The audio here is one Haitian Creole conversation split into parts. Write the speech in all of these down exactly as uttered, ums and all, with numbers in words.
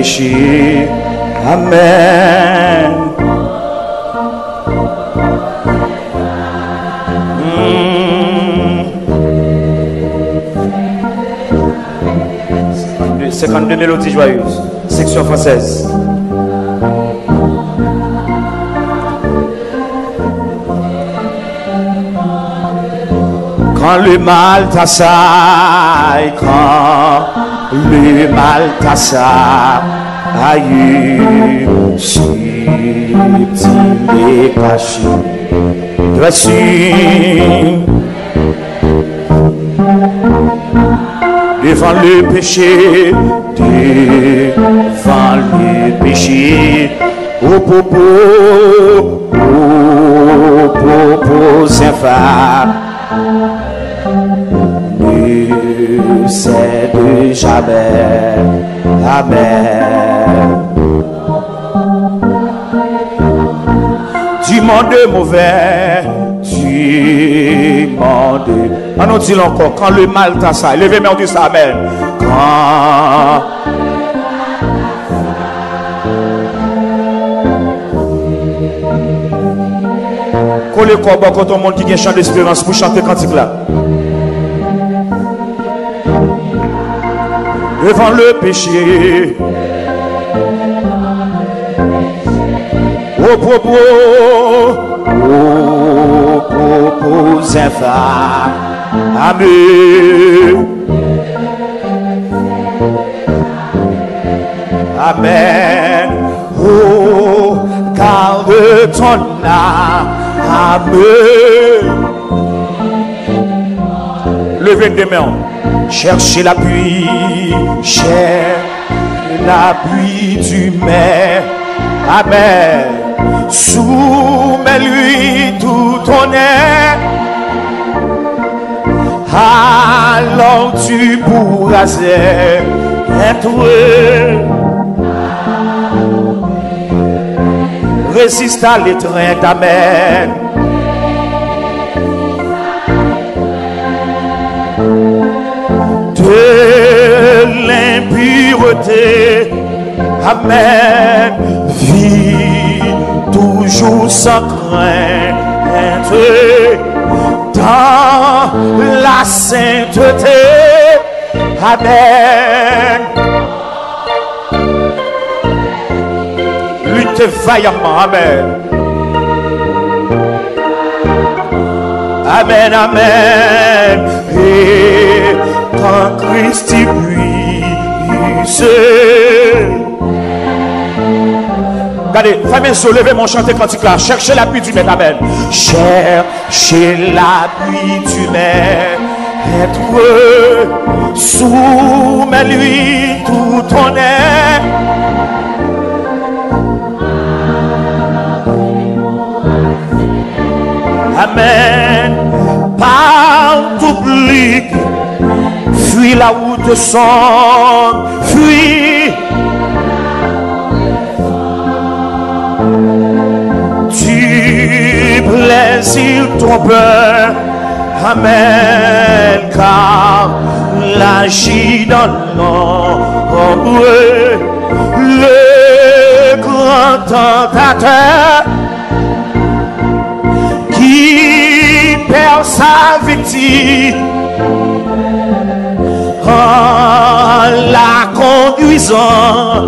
péchés. Amen. Hmm. Cinquante-deux mélodies joyeuses, section française. Quand le mal t'assaille, quand le mal t'assaille, subtil et caché, dresse une devant le péché, devant le péché, au propos, au propos infâme, ne cède jamais. Amen. Du monde mauvais, du monde. An nou di l ankò, quand le mal t'assaille. Leve men w, di sa, amen. Quand Kole kò w bò kote yon moun ki gen chan desperans pou chante kantik la. Devant le péché, au propos, au propos infâme. Amen. Amen. Oh, garde ton âme. Leve de men w. Cherchez l'appui, cherchez l'appui du Maître. Amen. Soumets-lui tout ton être. Alors tu pourras être. Résiste à l'étreinte. Amen. De l'impureté. Amen. Vis toujours sans crainte dans la sainteté. Amen. Luttez vaillamment. Amen. Amen, amen. Et quand Christ y puisse. Gade, fèmen zye w, leve men w, chante kantik la. Cherchez l'appui du Maître. Amen. Cherchez l'appui du Maître. Soumets-lui tout ton être. Amen. Par t'oublier, fuis la route sombre, fuis. Du plaisir trompeur, amen, car l'âge dans l'ombre, le grand tentateur qui perd sa victime en la conduisant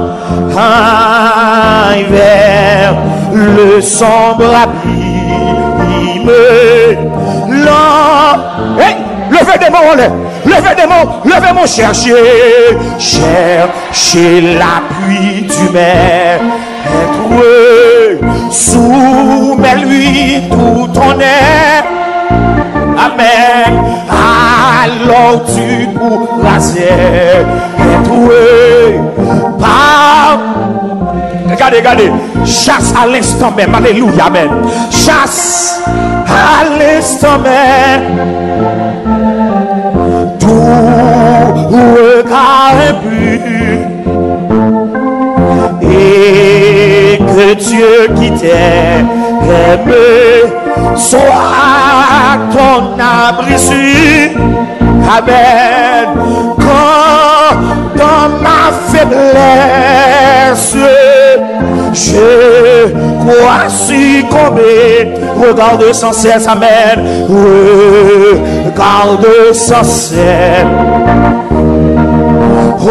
vers le sombre abîme. L'homme, hey, leve de men w anlè, leve de men w, leve men w, cherchez, cherchez l'appui du Maître. Soumets-lui tout ton être. Amen. Alors tu pourras être par. Gade, gade. Chasse à l'instant même. Alléluia. Amen. Chasse à l'instant même tout regard impur. Et que Dieu qui t'aime soit ton abri sûr. Amen. Quand dans Ma faiblesse, je crois succomber. Regarde sans cesse, amen. Regarde sans cesse. Oh,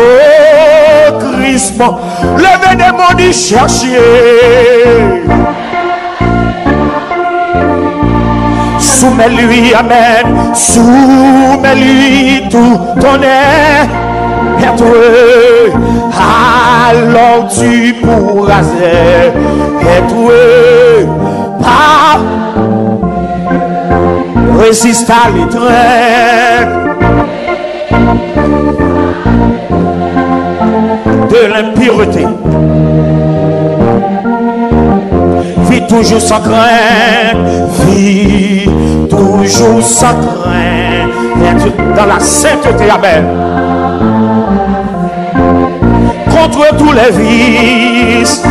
Christ, mon, leve de mon di chèche. Soumets-lui, amen. Soumets-lui tout ton être. Alors tu pourras être pas résiste à l'étreinte de l'impureté. Vis toujours sans crainte, vis toujours sans crainte. Être dans la sainteté, amen. Contre tous les vices.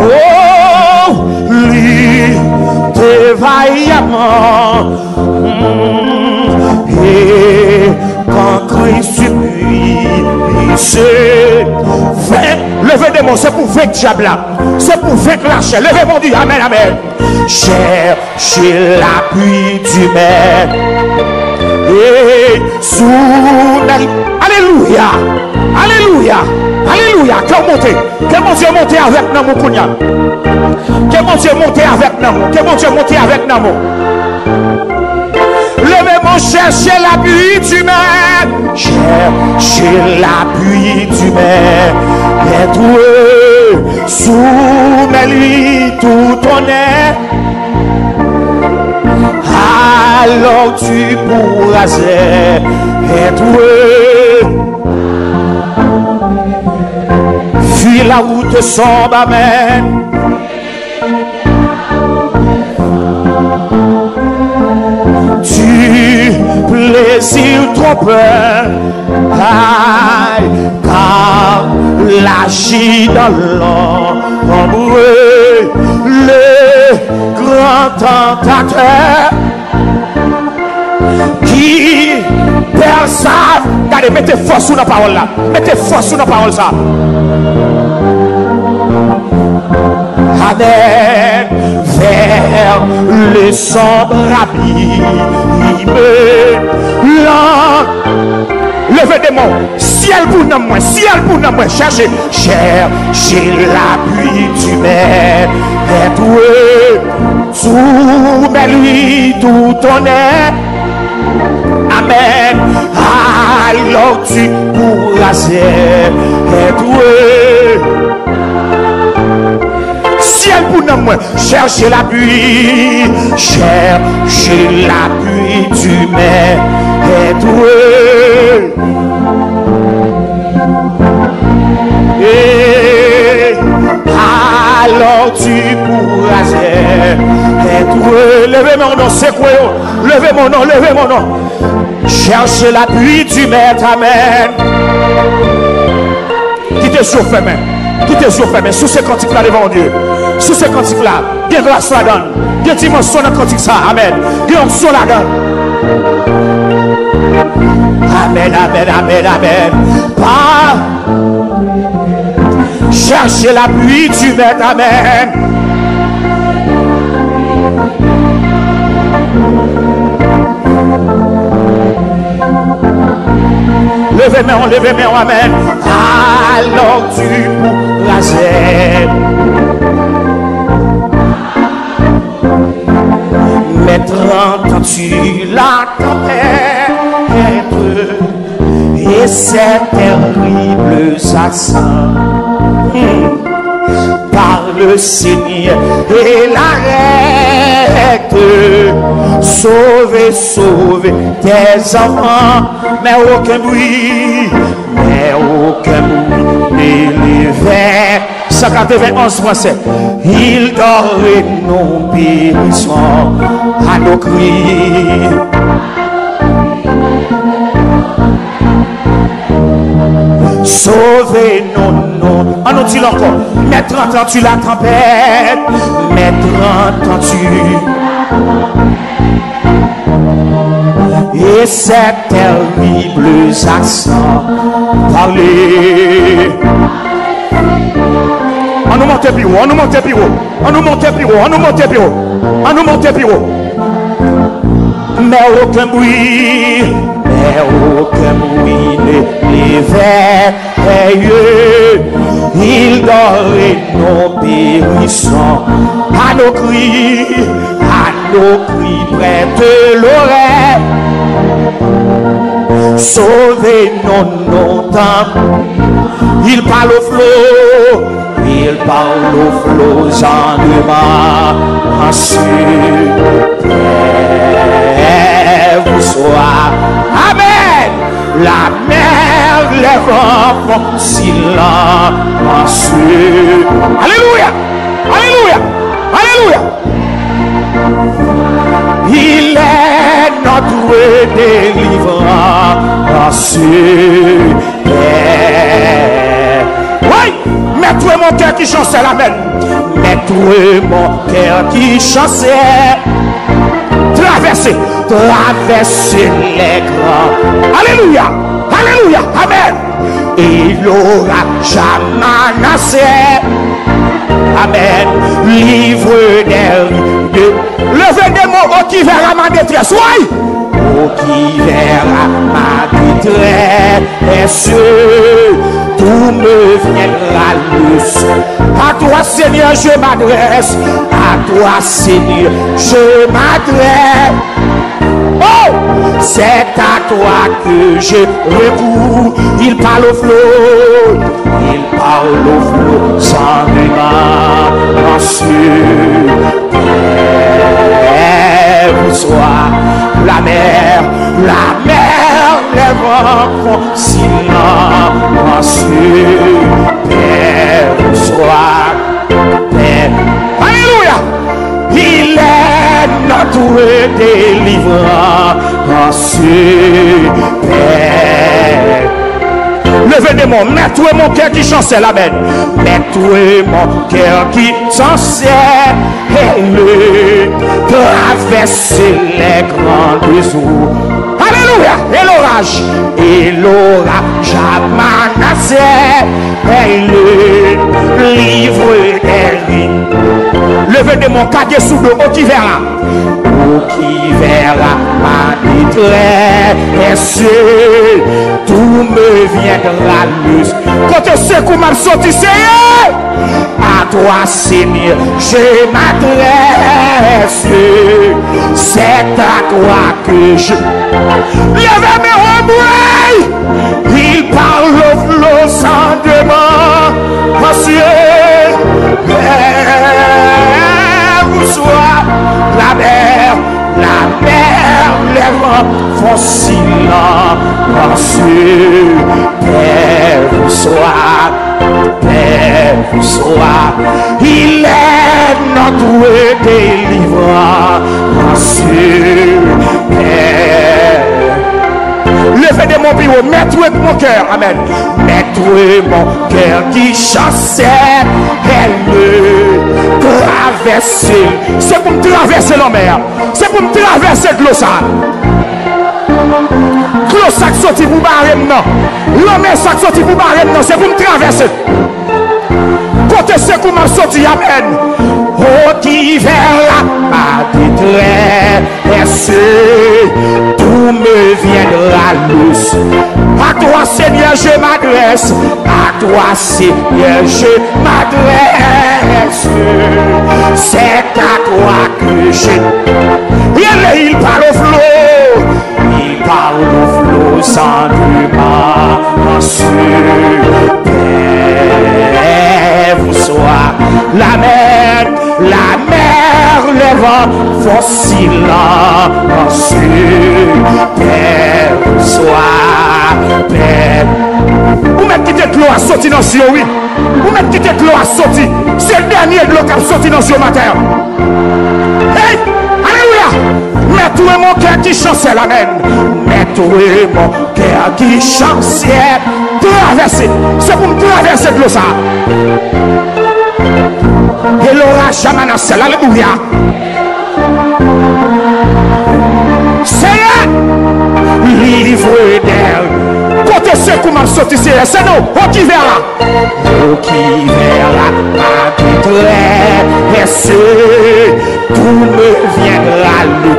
Oh, lutter vaillamment. Mm, et quand Christ puisse. Venk, leve demon, se pou venk dyab la. Se pou venk lachè. Leve men w, di amen, amen. Cherchez l'appui du maître. Et sous la... Alelouya. Alelouya. Alelouya. Ke w monte. Ke Bondye monte avèk nanm ou kounye a. Ke Bondye monte avèk nanm ou. Ke Bondye monte avèk nanm ou. Leve men w, cherchez l'appui du maître. Cherchez l'appui du maître. Être, soumets-lui tout ton être. Alors tu pourras être. Fuis la route sombre, amen. Du plaisir trompeur, aïe, car l'agit dans l'ombre, le grand tentateur. Ki pè sa? Gade, mete fòs ou nan pawòl la. Mete fòs ou nan pawòl sa. Amen. Vers le sombre abîme. Lan. Leve de men w. Syèl pou nanm mwen, syèl pou nanm mwen. Chèche, cherchez l'appui du maître. Soumets-lui tout ton être. Amen. Alors tu pourras être. Syèl pou nanm mwen. Cherchez l'appui, cherchez l'appui du maître. Et alors tu pourras être. Leve men w non, sekwe yo. Leve men w non, leve men w non. Cherchez l'appui du maître, amen. Kite je w fèmen. Kite je w fèmen. Sou se kantik la devan Bondye. Sou se kantik la. Gen gras ladan l. Gen dimansyon nan kantik sa. Amen. Gen onksyon ladan l. Amen, amen, amen, amen. Pa. Cherchez l'appui du maître. Amen. Leve men w, leve men w, amen. Alors tu pourras être. Maître, entends-tu la tempête et ses terribles accents. Hmm. Parle, Seigneur, et l'arrête. Sauve, sauve tes enfants. Mais aucun bruit, mais aucun bruit ne les veut. San katrevenn onz fransè. Ils dorment et nous périssons à nos cris. Sauve-nous, nous. Ann nou di l ankò. Maître, entends-tu la tempête? Maître, entends-tu? Ces terribles accents, parlez. Ann nou monte pi wo, ann nou monte pi wo, ann nou monte pi wo, ann nou monte pi wo, ann nou monte pi wo. Mais aucun bruit, mais aucun bruit ne l'éveille. Il dort et nous périssons. À nos cris, à nos cris, prête l'oreille. Sauvez-nous, nous t'en. Il parle aux flots, il parle aux flots, j'en demande ensuite. Vous soyez. Amen. La mer, les vents font silence. Alléluia. Alléluia. Alléluia. Il est notre délivrance. Oui, maître, mon cœur qui chancelle, amen. Maître, mon cœur qui chancelle. Traverser, traverser les grands. Alléluia, alléluia, amen. Et l'orage a menacé. Amen. Livre des rives. Levez des mains, ô qui verra ma détresse. Oui. Ô qui verra ma détresse, tout me viendra à l'esprit. À toi, Seigneur, je m'adresse. À toi, Seigneur, je m'adresse. Oh, c'est à toi que je recours. Il parle aux flots, il parle aux flots, sans débat, ensuite. Vous soyez. La mer, la mer, les vents font silence, ensuite. Vous soyez. Alléluia. Il est notre délivrance, Père. Levez des mains, maître, mon cœur qui chancelle, amen. Maître, mon cœur qui chancelle, traverse les grandes eaux. Alléluia. Et l'orage, et l'orage a menacé, elle livre des rives. Levez des mains, gade sou do, ô qui verra. Ô qui verra ma détresse, tout me viendra à l'esprit. Kote sekou m ap soti, Seyè? À toi, Seigneur, je m'adresse. C'est à toi que je. Leve men w, bwè. Il parle aux flots, sans débat, ensuite. Vous soyez. La mer, la mer, les vents font silence, ensuite. Vous soyez. Père, vous soyez. Il est notre délivrance, Père. Levez des mains pi wo, maître, mon cœur, amen. Maître, mon cœur qui chancelle, elle me traverse. Se pou m travèse lanmè a. Se pou m travèse dlo sa. Dlo sa k soti pou bare m nan. Lanmè sa k soti pou bare m nan. Se pou m travèse. Kote sekou m ap soti, amen. Ô qui verra ma détresse, tout me viendra à l'esprit. À toi, Seigneur, je m'adresse. À toi, Seigneur, je m'adresse. C'est à toi que je. Rele, il parle aux flots. Il parle aux flots, sans débat, ensuite. Père, vous soyez. La mer, la mer, les vents font silence, ensuite. Père, vous soyez. Père. Ou mèt kite dlo a soti nan zye w, wi. Ou mèt kite dlo a soti. Se dènye dlo k ap soti nan zye w maten an. Hey! Alelouya! Maître, mon cœur qui chancelle, amen. Maître, mon cœur qui chancelle. Travèse. Se pou m travèse dlo sa. E lora jamanasèl. Alelouya. Seyè, Livre des. Kote sekou m ap soti, Seyè? Se nou. Au qui verra? Au qui verra ma détresse, tout me viendra à lui.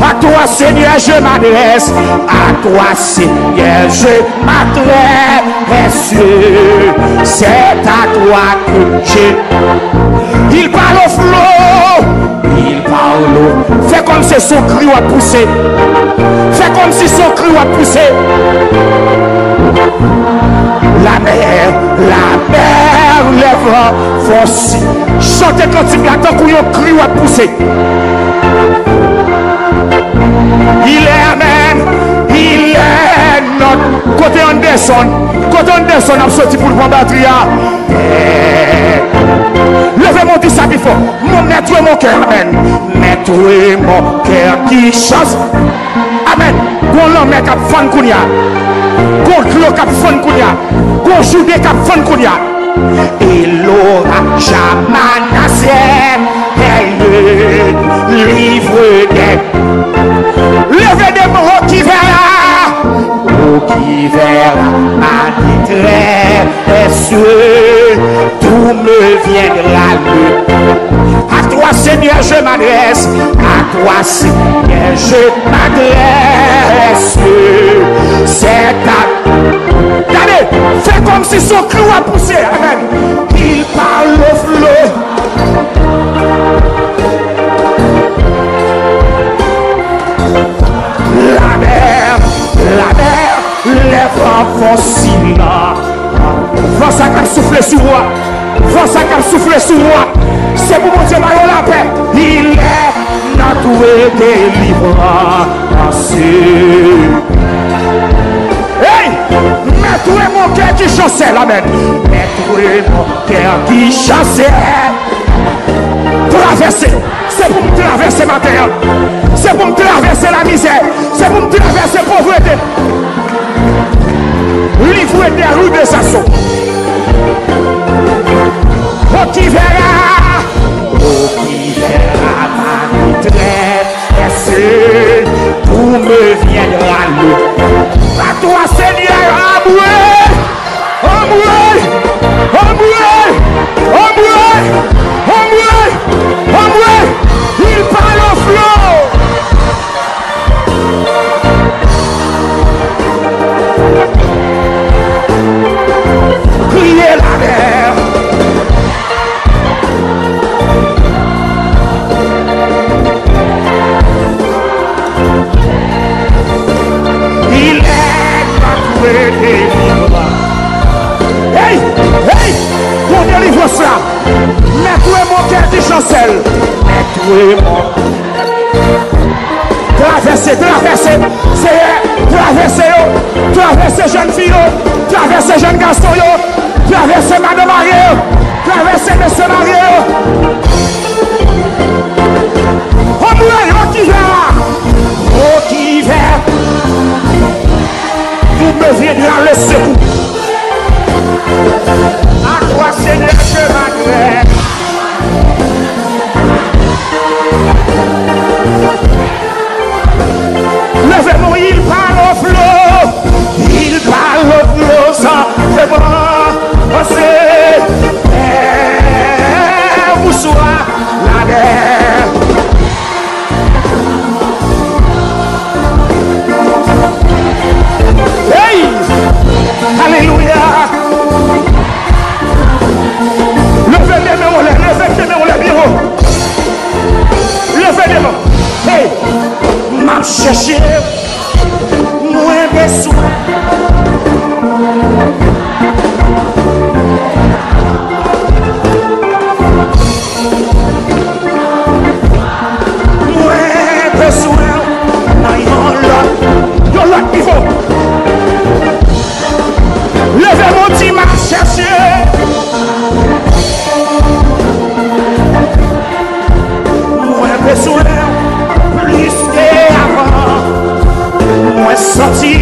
À toi, Seigneur, je m'adresse. À toi, Seigneur, je m'adresse. C'est à toi que je. Il parle aux flots. Il parle aux. Fè kòmsi se yon kri w ap pouse. Fè kòmsi se yon kri w ap pouse. La mer, la mer, les vents vont si. Chante kantik la tankou yon kri w ap pouse. Il est, amen. Il est notre. Kote Anderson? Kote Anderson ap soti pou l pran batri a? Leve men w, di sa pi fò. Mon maître, mon cœur, amen. Maître, mon cœur qui chasse. Amen. Gon lanmè k ap fann kounye a. Gon dlo k ap fann kounye a. Gon joude k ap fann kounye a. Et l'orage a menacé le livre des. Leve de men w, au qui verra. Au qui verra ma détresse, tout me viendra le. À toi, Seigneur, je m'adresse. À toi, Seigneur, je m'adresse. C'est à. Gade, fè kòmsi se yon kri w ap pouse. Amen. Il parle aux flots. La mer, la mer, les vents vont si. Van sa k ap soufle sou ou a. Van sa k ap soufle sou ou a. Se pou Bondye ba yo lapè. Il est notre délivrance. Hey! Maître, mon cœur qui chancelle. Amen. Maître, mon cœur qui chancelle. Travèse. Se pou m travèse maten an. Se pou m travèse lamizè. Se pou m travèse povrete. Livre des rues des assauts. Au qui verra. Au qui verra ma détresse, tout me viendra le. À toi, Seigneur, amwey, amwey, amwey, amwey, amwey, amwey. Il parle aux flots. Kriye lamè. Il est notre délivrance. Hey, hey, bon delivrans la. Maître, mon cœur qui chancelle. Maître, mon. Travèse, travèse, Seyè, travèse yo, travèse jèn fi yo, travèse jèn gason yo, travèse madan marye yo, travèse mesye marye yo. Anmwey, au qui verra, au qui verra. D'où me viendra le secours? À toi, Seigneur, je m'adresse. Leve nou, il parle aux flots, il parle aux flots, sa fè mwen panse. Bonsoir, la mer. Hey! Alelouya! Leve de men w anlè, leve de men w anlè byen wo. Leve de men w. Hey! M ap chèche, mwen bezwen. Mwen bezwen w nan yon lòt, yon lòt nivo. Leve men w, di m ap chèche. Mwen bezwen w plis ke avan. Mwen santi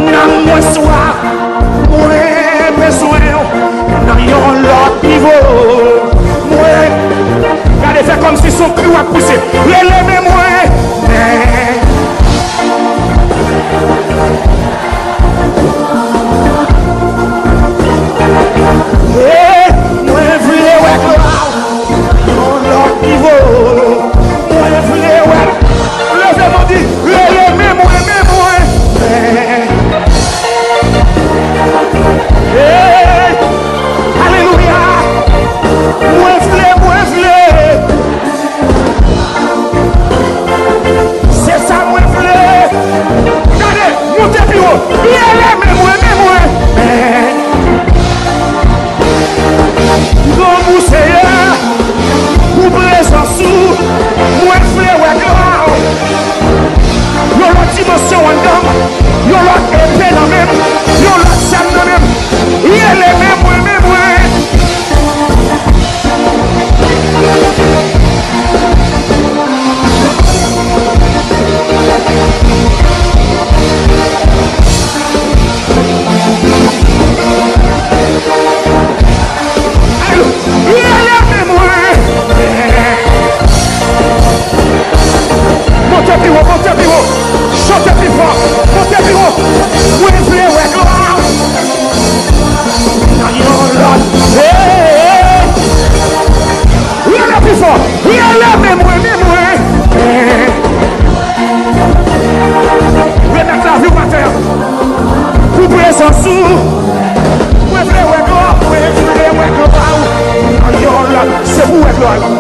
nan mwen swaf. Mwen bezwen w nan yon lòt nivo. Mwen. Gade, fè kòmsi se yon kri w ap pouse. Rele men mwen. Men.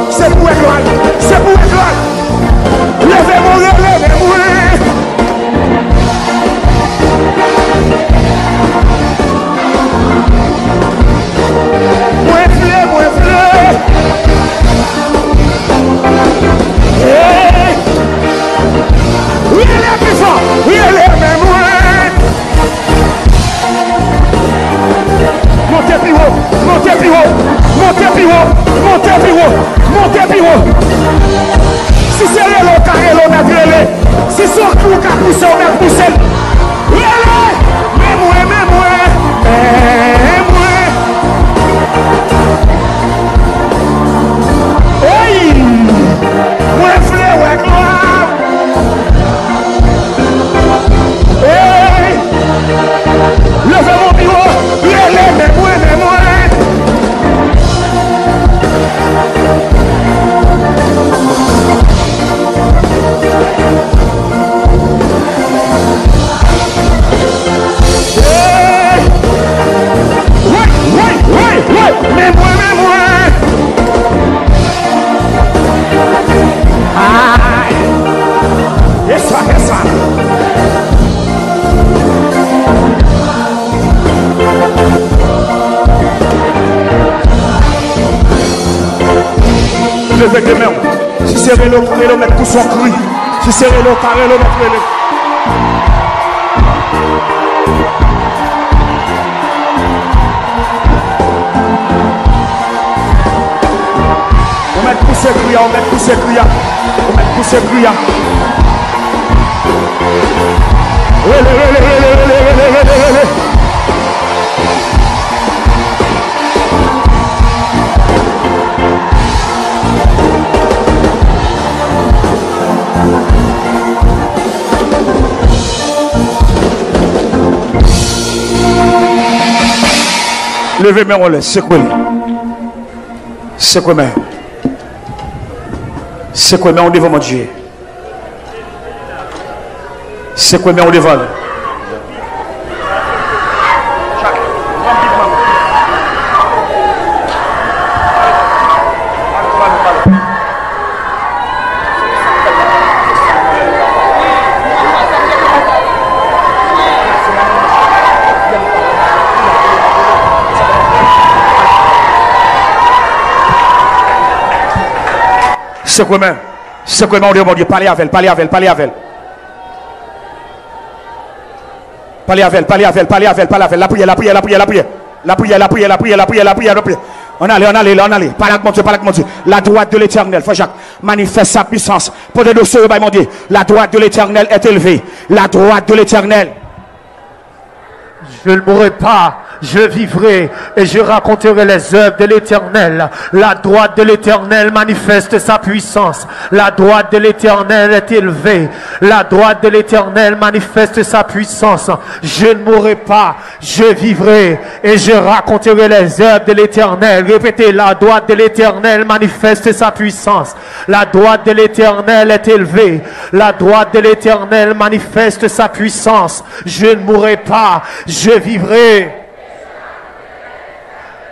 Se pou wè glwa l. Se pou wè glwa l. Leve men w, rele men mwen. Mwen vle, mwen vle. Hey! Rele pi fò, rele men mwen. Monte pi wo, monte pi wo, monte pi wo, monte pi wo, monte pi wo. Si se rele w ka rele, w mèt rele. Si se yon kri w ka pouse, w mèt pouse. Rele! Men mwen, men mwen, men mwen. Hey! Mwen vle wè glwa w. Hey! Leve men w pi wo, rele men mwen, men mwen. Hey! Woy, woy, woy, woy! Men mwen, men mwen! Ay! E sa, e sa! Leve de men w. Si se rele w ka rele, w mèt pouse yon kri. Si se rele w ka rele, w mèt rele. Ou mèt pouse kri a, ou mèt pouse kri a. Ou mèt pouse kri a. Rele, rele, rele. Leve men w anlè, sekwe l. Sekwe men. Sekwe men w devan Bondye. Sekwe men w devan l. Sekwe men. Sekwe men w devan Bondye. Pale avè l, pale avè l, pale avè l. Pale avè l, pale avè l, pale avè l, pale avè l. Lapriyè, lapriyè, lapriyè, lapriyè. Lapriyè, lapriyè, lapriyè, lapriyè, lapriyè, lapriyè. Ann ale, ann ale, ann ale. Pale ak Bondye, pale ak Bondye. La droite de l'Éternel, frè Jak, manifeste sa puissance. Pote dosye yo bay Bondye. La droite de l'Éternel est élevée. La droite de l'Éternel. Je ne mourrai pas, je vivrai et je raconterai les œuvres de l'Éternel. La droite de l'Éternel manifeste sa puissance. La droite de l'Éternel est élevée. La droite de l'Éternel manifeste sa puissance. Je ne mourrai pas, je vivrai et je raconterai les œuvres de l'Éternel. Répétez, la droite de l'Éternel manifeste sa puissance. La droite de l'Éternel est élevée. La droite de l'Éternel manifeste sa puissance. Je ne mourrai pas, je vivrai.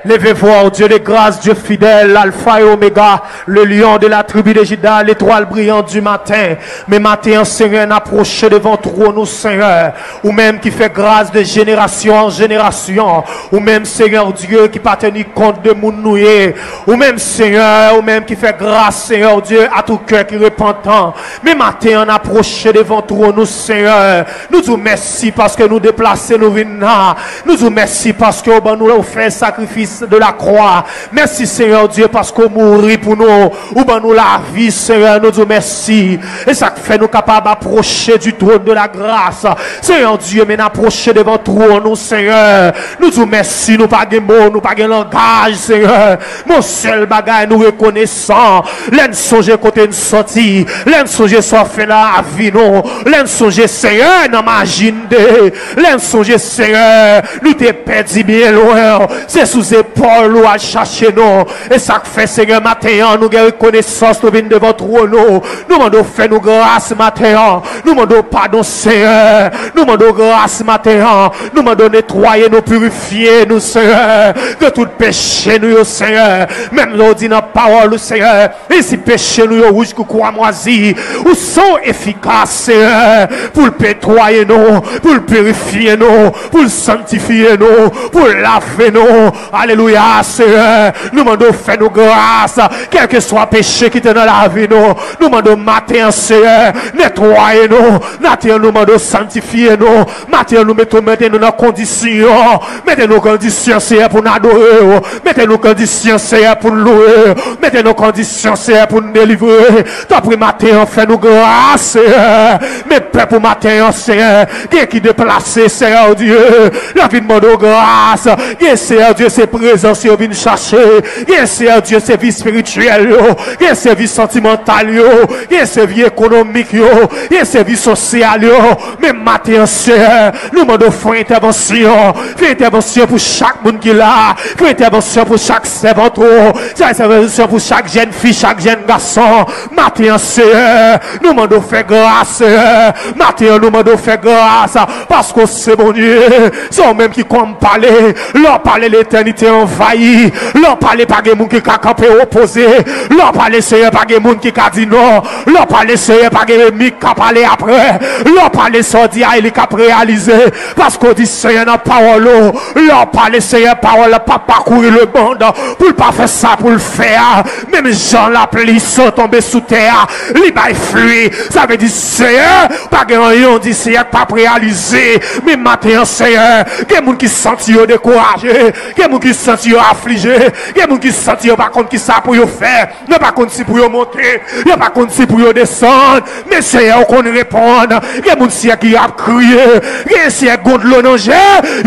Leve vwa w, Dieu de grâce, Dieu fidèle, l'Alpha et Oméga, le lion de la tribu de Juda, l'étoile brillante du matin. Men maten an, Senyè, n apwoche devan twòn ou, Senyè. Ou menm ki fè gras de jenerasyon an jenerasyon. Ou menm, Senyè Dye, ki pa teni kont de moun nou ye. Ou menm, Senyè, ou menm ki fè gras, Senyè Dye, a tou kè ki repantan. Men maten an, n apwoche devan twòn ou, Senyè. Nou di w mèsi paske nou deplase, nou vin la. Nou di w mèsi paske w ban nou ofrann sakrifis de la croix. Mèsi, Senyè Dye, paske w mouri pou nou. Ou ban nou lavi, Senyè. Nou di w mèsi. E sa k fè nou kapab apwoche du trône de la grâce. Senyè Dye, men n apwoche devan twòn ou, Senyè. Nou di w mèsi, nou pa gen mo, nou pa gen langaj, Senyè. Men yon sèl bagay, nou rekonesan. Lè n sonje kote n sòti, lè n sonje sa w fè nan lavi nou, lè n sonje, Senyè, nan maji n te ye, lè n sonje, Senyè, nou te pèdi byen lwen. Se sou Pòl ou al chache nou. E sa k fè, Senyè, maten an, nou gen rekonesans, nou vin devan twòn ou. Nou mande w fè nou gras maten an. Nou mande w padon, Senyè. Nou mande w gras maten an. Nou mande w netwaye nou, pirifye nou, Senyè, de tout peche nou yo, Senyè. Menm jan w di nan pawòl ou, Senyè, e si peche nou yo wouj kou kwamwazi, ou san w efikas, Senyè, pou l netwaye nou, pou l pirifye nou, pou l sanntifye nou, pou l lave nou. Alelouya, Senyè. Nou mande w fè nou gras. Kèlkeswa peche ki te nan lavi nou, nou mande w maten an, Senyè, netwaye nou. Maten an, nou mande w sanntifye nou. Maten an, nou mete, mete nou nan kondisyon. Mete nou kondisyon, Senyè, pou n adore w. Mete nou kondisyon, Senyè, pou n louwe w. Mete nou kondisyon, Senyè, pou n delivre. Tanpri, maten an, fè nou gras, Senyè. Men pèp ou maten an, Senyè, gen ki deplase, Senyè Dye. Yo vin mande w gras. Gen, Senyè Dye, se prezans yo vin chache. Gen, Senyè Dye, se vi espirityèl yo. Gen, se vi santimantal yo. Gen, se vi ekonomik yo. Gen, se vi sosyal yo. Men maten an, Senyè, nou mande w fè entèvansyon. Fè entèvansyon pou chak moun ki la. Fè entèvansyon pou chak sèvant ou. Fè entèvansyon pou chak jèn fi, chak jèn gason. Maten an, Senyè, nou mande w fè gras, Senyè. Maten an, nou mande w fè gras, paske w se Bondye. Se ou menm ki konn pale. Lè w pale, letènite anvayi. Lè w pale, pa gen moun ki ka kanpe opoze. Lè w pale, Senyè, pa gen moun ki ka di non. Lè w pale, Senyè, pa gen enmi k ka pale apre. Lè w pale, sa w di a, li k ap reyalize. Paske w di, Senyè, nan pawòl ou, lè w pale, Senyè, pawòl la p ap pakouri lemonn pou l pa fè sa pou l fè a. Menm jan lapli san tonbe sou tè a, li bay fwi. Sa vle di, Senyè, pa gen anyen w di, Senyè, k p ap reyalize. Men maten an, Senyè, gen moun ki santi yo dekouraje. Gen moun ki santi yo aflije. Gen moun ki santi yo pa konn ki sa pou yo fè. Yo pa konn si pou yo monte. Yo pa konn si pou yo desann. Men Senyè, ou konn reponn. Gen moun, Senyè, ki ap kriye. Gen, Senyè, gon dlo nan je.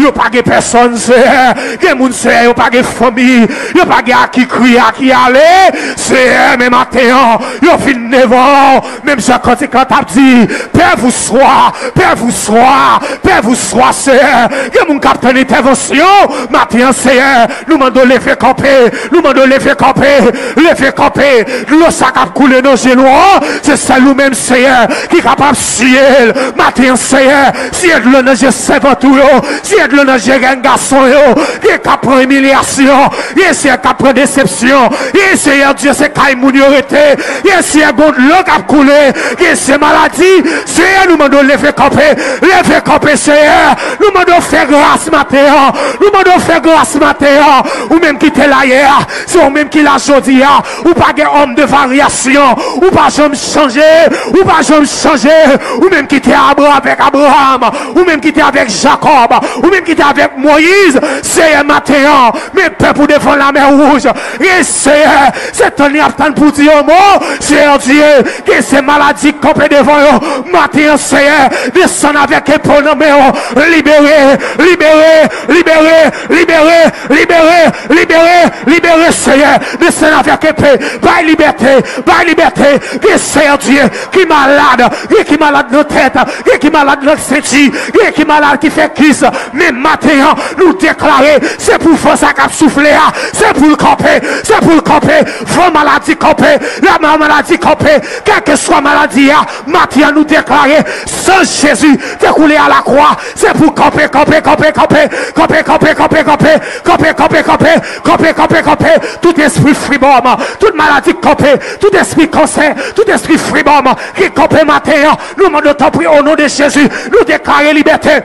Yo pa gen pèsòn, Senyè. Gen moun, Senyè, yo pa gen fanmi. Yo pa gen a ki kriye, a ki ale. Senyè, men maten an, yo vin devan w. Menm jan kantik la t ap di, pè vou swa, pè vou swa, pè vou swa, Senyè. Gen moun k ap tann entèvansyon maten an, Senyè. Nou mande w leve kanpe. Nou mande w leve kanpe. Leve kanpe. Dlo sa k ap koule nan je nou an, se sèl ou menm, Senyè, ki kapab siye l. Maten an, Senyè, siye dlo nan je sèvant ou yo. Siye dlo nan je jèn gason yo. Gen k ap pran imilyasyon. Gen, Senyè, k ap pran desepsyon. Gen, Senyè Dye, se kay moun yo rete. Gen, Senyè, gon dlo k ap koule. Gen, se maladi. Senyè, nou mande w leve kanpe. Leve kanpe, Senyè. Nou mande w fè gras maten an. Nou mande w fè gras maten an. Ou menm ki te la yè a, se ou menm ki la jodi a. Ou pa gen òm de varyasyon. Ou pa janm chanje. Ou pa janm chanje. Ou menm ki te Abra-, avèk Abraham. Ou menm ki te avèk Jakòb. Ou menm ki te avèk Moyiz. Senyè, maten an, men pèp ou devan Lamè Wouj. E Senyè, se tann li ap tann pou di yon mo. Senyè Dye, gen se maladi k kanpe devan yo. Maten an, Senyè, desann avèk epe w nan men w. Libere, libere, libere, libere, libere, libere, libere, Senyè. Desann avèk epe. Bay libète, bay libète. Gen, Senyè Dye, ki malad, gen ki malad nan tèt, gen ki malad nan senti, gen ki malad ki fè kis. Men maten an, nou deklare, se pou van sa k ap soufle a, se pou l kanpe, se pou l kanpe. Van maladi kanpe, lanmò maladi kanpe, kèlkeswa maladi a, maten an, nou deklare, san Jezi te koule a lakwa, se pou kanpe, kanpe, kanpe, kanpe, kanpe, kanpe, kanpe, kanpe, kanpe, kanpe, kanpe, kanpe, kanpe, kanpe, tout espri fibwòm, tout maladi kanpe, tout espri kansè, tout espri fibwòm ki kanpe maten an, nou mande w tanpri o non de Jezi, nou deklare libète.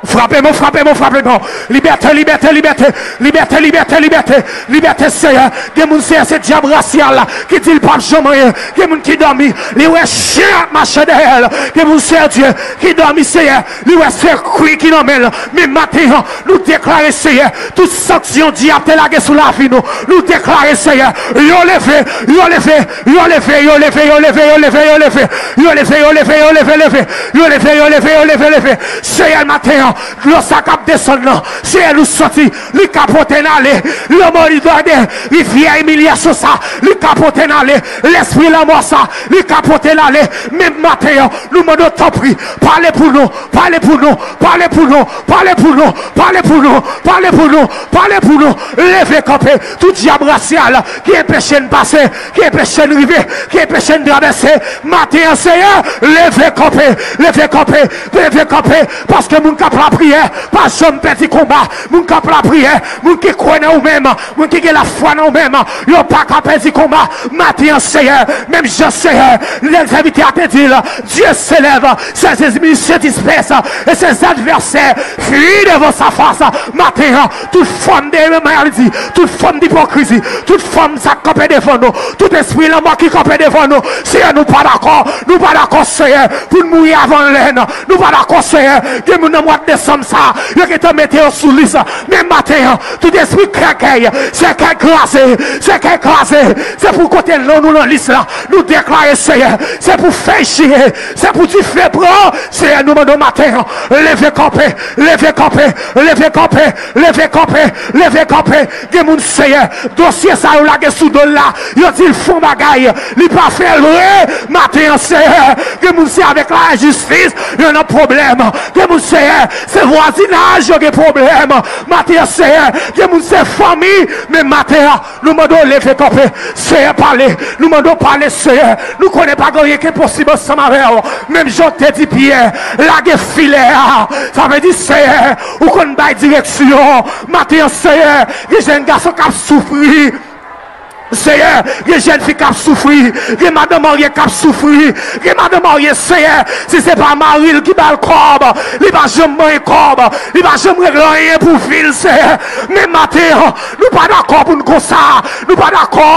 Frape mò, frape mò, frape mò. Libète, libète, libète. Libète, libète, libète. Libète, Senyè. Gen moun, Senyè, se dyab rasyal la ki di l p ap janm anyen. Gen moun ki dòmi, li wè chen ap mache dèyè l. Gen moun, Senyè Dye, ki dòmi, Senyè, li wè se kwi ki nan men l. Men maten an, nou deklare, Senyè, tout sanksyon dyab te lage sou lavi nou, nou deklare, Senyè, yo leve, yo leve, yo leve, yo leve, yo leve, yo leve, yo leve, yo leve, yo leve, yo leve, leve, yo leve, yo leve, yo leve, leve. Senyè, maten Dlo sa k ap desann nan, Seyè, nou santi li ka pote n ale. Lanmò li dòde, rivyè imilyasyon sa, li ka pote n ale. Lespri lanmò sa, li ka pote n ale. Menm maten an, nou mande w tanpri, pale pou nou, pale pou nou, pale pou nou, pale pou nou, pale pou nou, pale pou nou, pale pou nou. Leve kanpe, tout dyab rasyal ki enpeche n pase, ki enpeche n rive, ki enpeche n travèse. Maten an, Seyè, leve kanpe, leve kanpe, leve kanpe, paske moun k ap lapriyè pa janm pèdi konba. Moun k ap lapriyè, moun ki kwè nan ou menm, moun ki gen lafwa nan ou menm, yo pa ka pèdi konba. Maten an, Seyè, menm jan, Seyè, lè sèvitè a te di l, Dieu s'élève, ses ennemis se dispersent, et ses adversaires fuient devant sa face. Maten an, tout fòm de maladi, tout fòm dipokrizi, tout fòm sa k kanpe devan nou, tout espri lanmò ki kanpe devan nou, Seyè, nou pa dakò, nou pa dakò, Seyè, pou n mouri avan lè n. Nou pa dakò, Seyè, gen moun nan mwa desanm sa, yo gentan mete yo sou lis. Men maten an, tout espri kèkèy, sèkèy kraze, sèkèy kraze, se pou kote non nou nan lis la. Nou deklare, Seyè, se pou fèy chire, se pou dife pran. Seyè, nou mande w maten an, leve kanpe, leve kanpe, leve kanpe, leve kanpe, leve kanpe. Gen moun, Seyè, dosye sa yo lage sou do l la, yo di l fon bagay, li pa fè l vre. Maten an, Seyè, gen moun se avèk lajistis yo nan pwoblèm. Gen moun, Seyè, se vwazinaj yo gen pwoblèm. Maten an, Seyè, gen moun se fanmi. Men maten an, nou mande w leve kanpe. Seyè, pale. Nou mande w pale, Seyè. Nou konnen pa gen anyen ki enposib ansanm avè w. Menm jan w te di Pyè, lage filè a. Sa vle di, Seyè, ou konn bay direksyon. Maten an, Seyè, gen jèn gason k ap soufri. Seyè, gen jèn fi k ap soufri, gen madan marye k ap soufri, gen madan marye, Seyè, si se pa mari l ki ba l kòb, li pa janm manyen kòb, li pa janm regle anyen pou vi l, Seyè. Men maten an, nou pa dakò pou n konsa, nou pa dakò,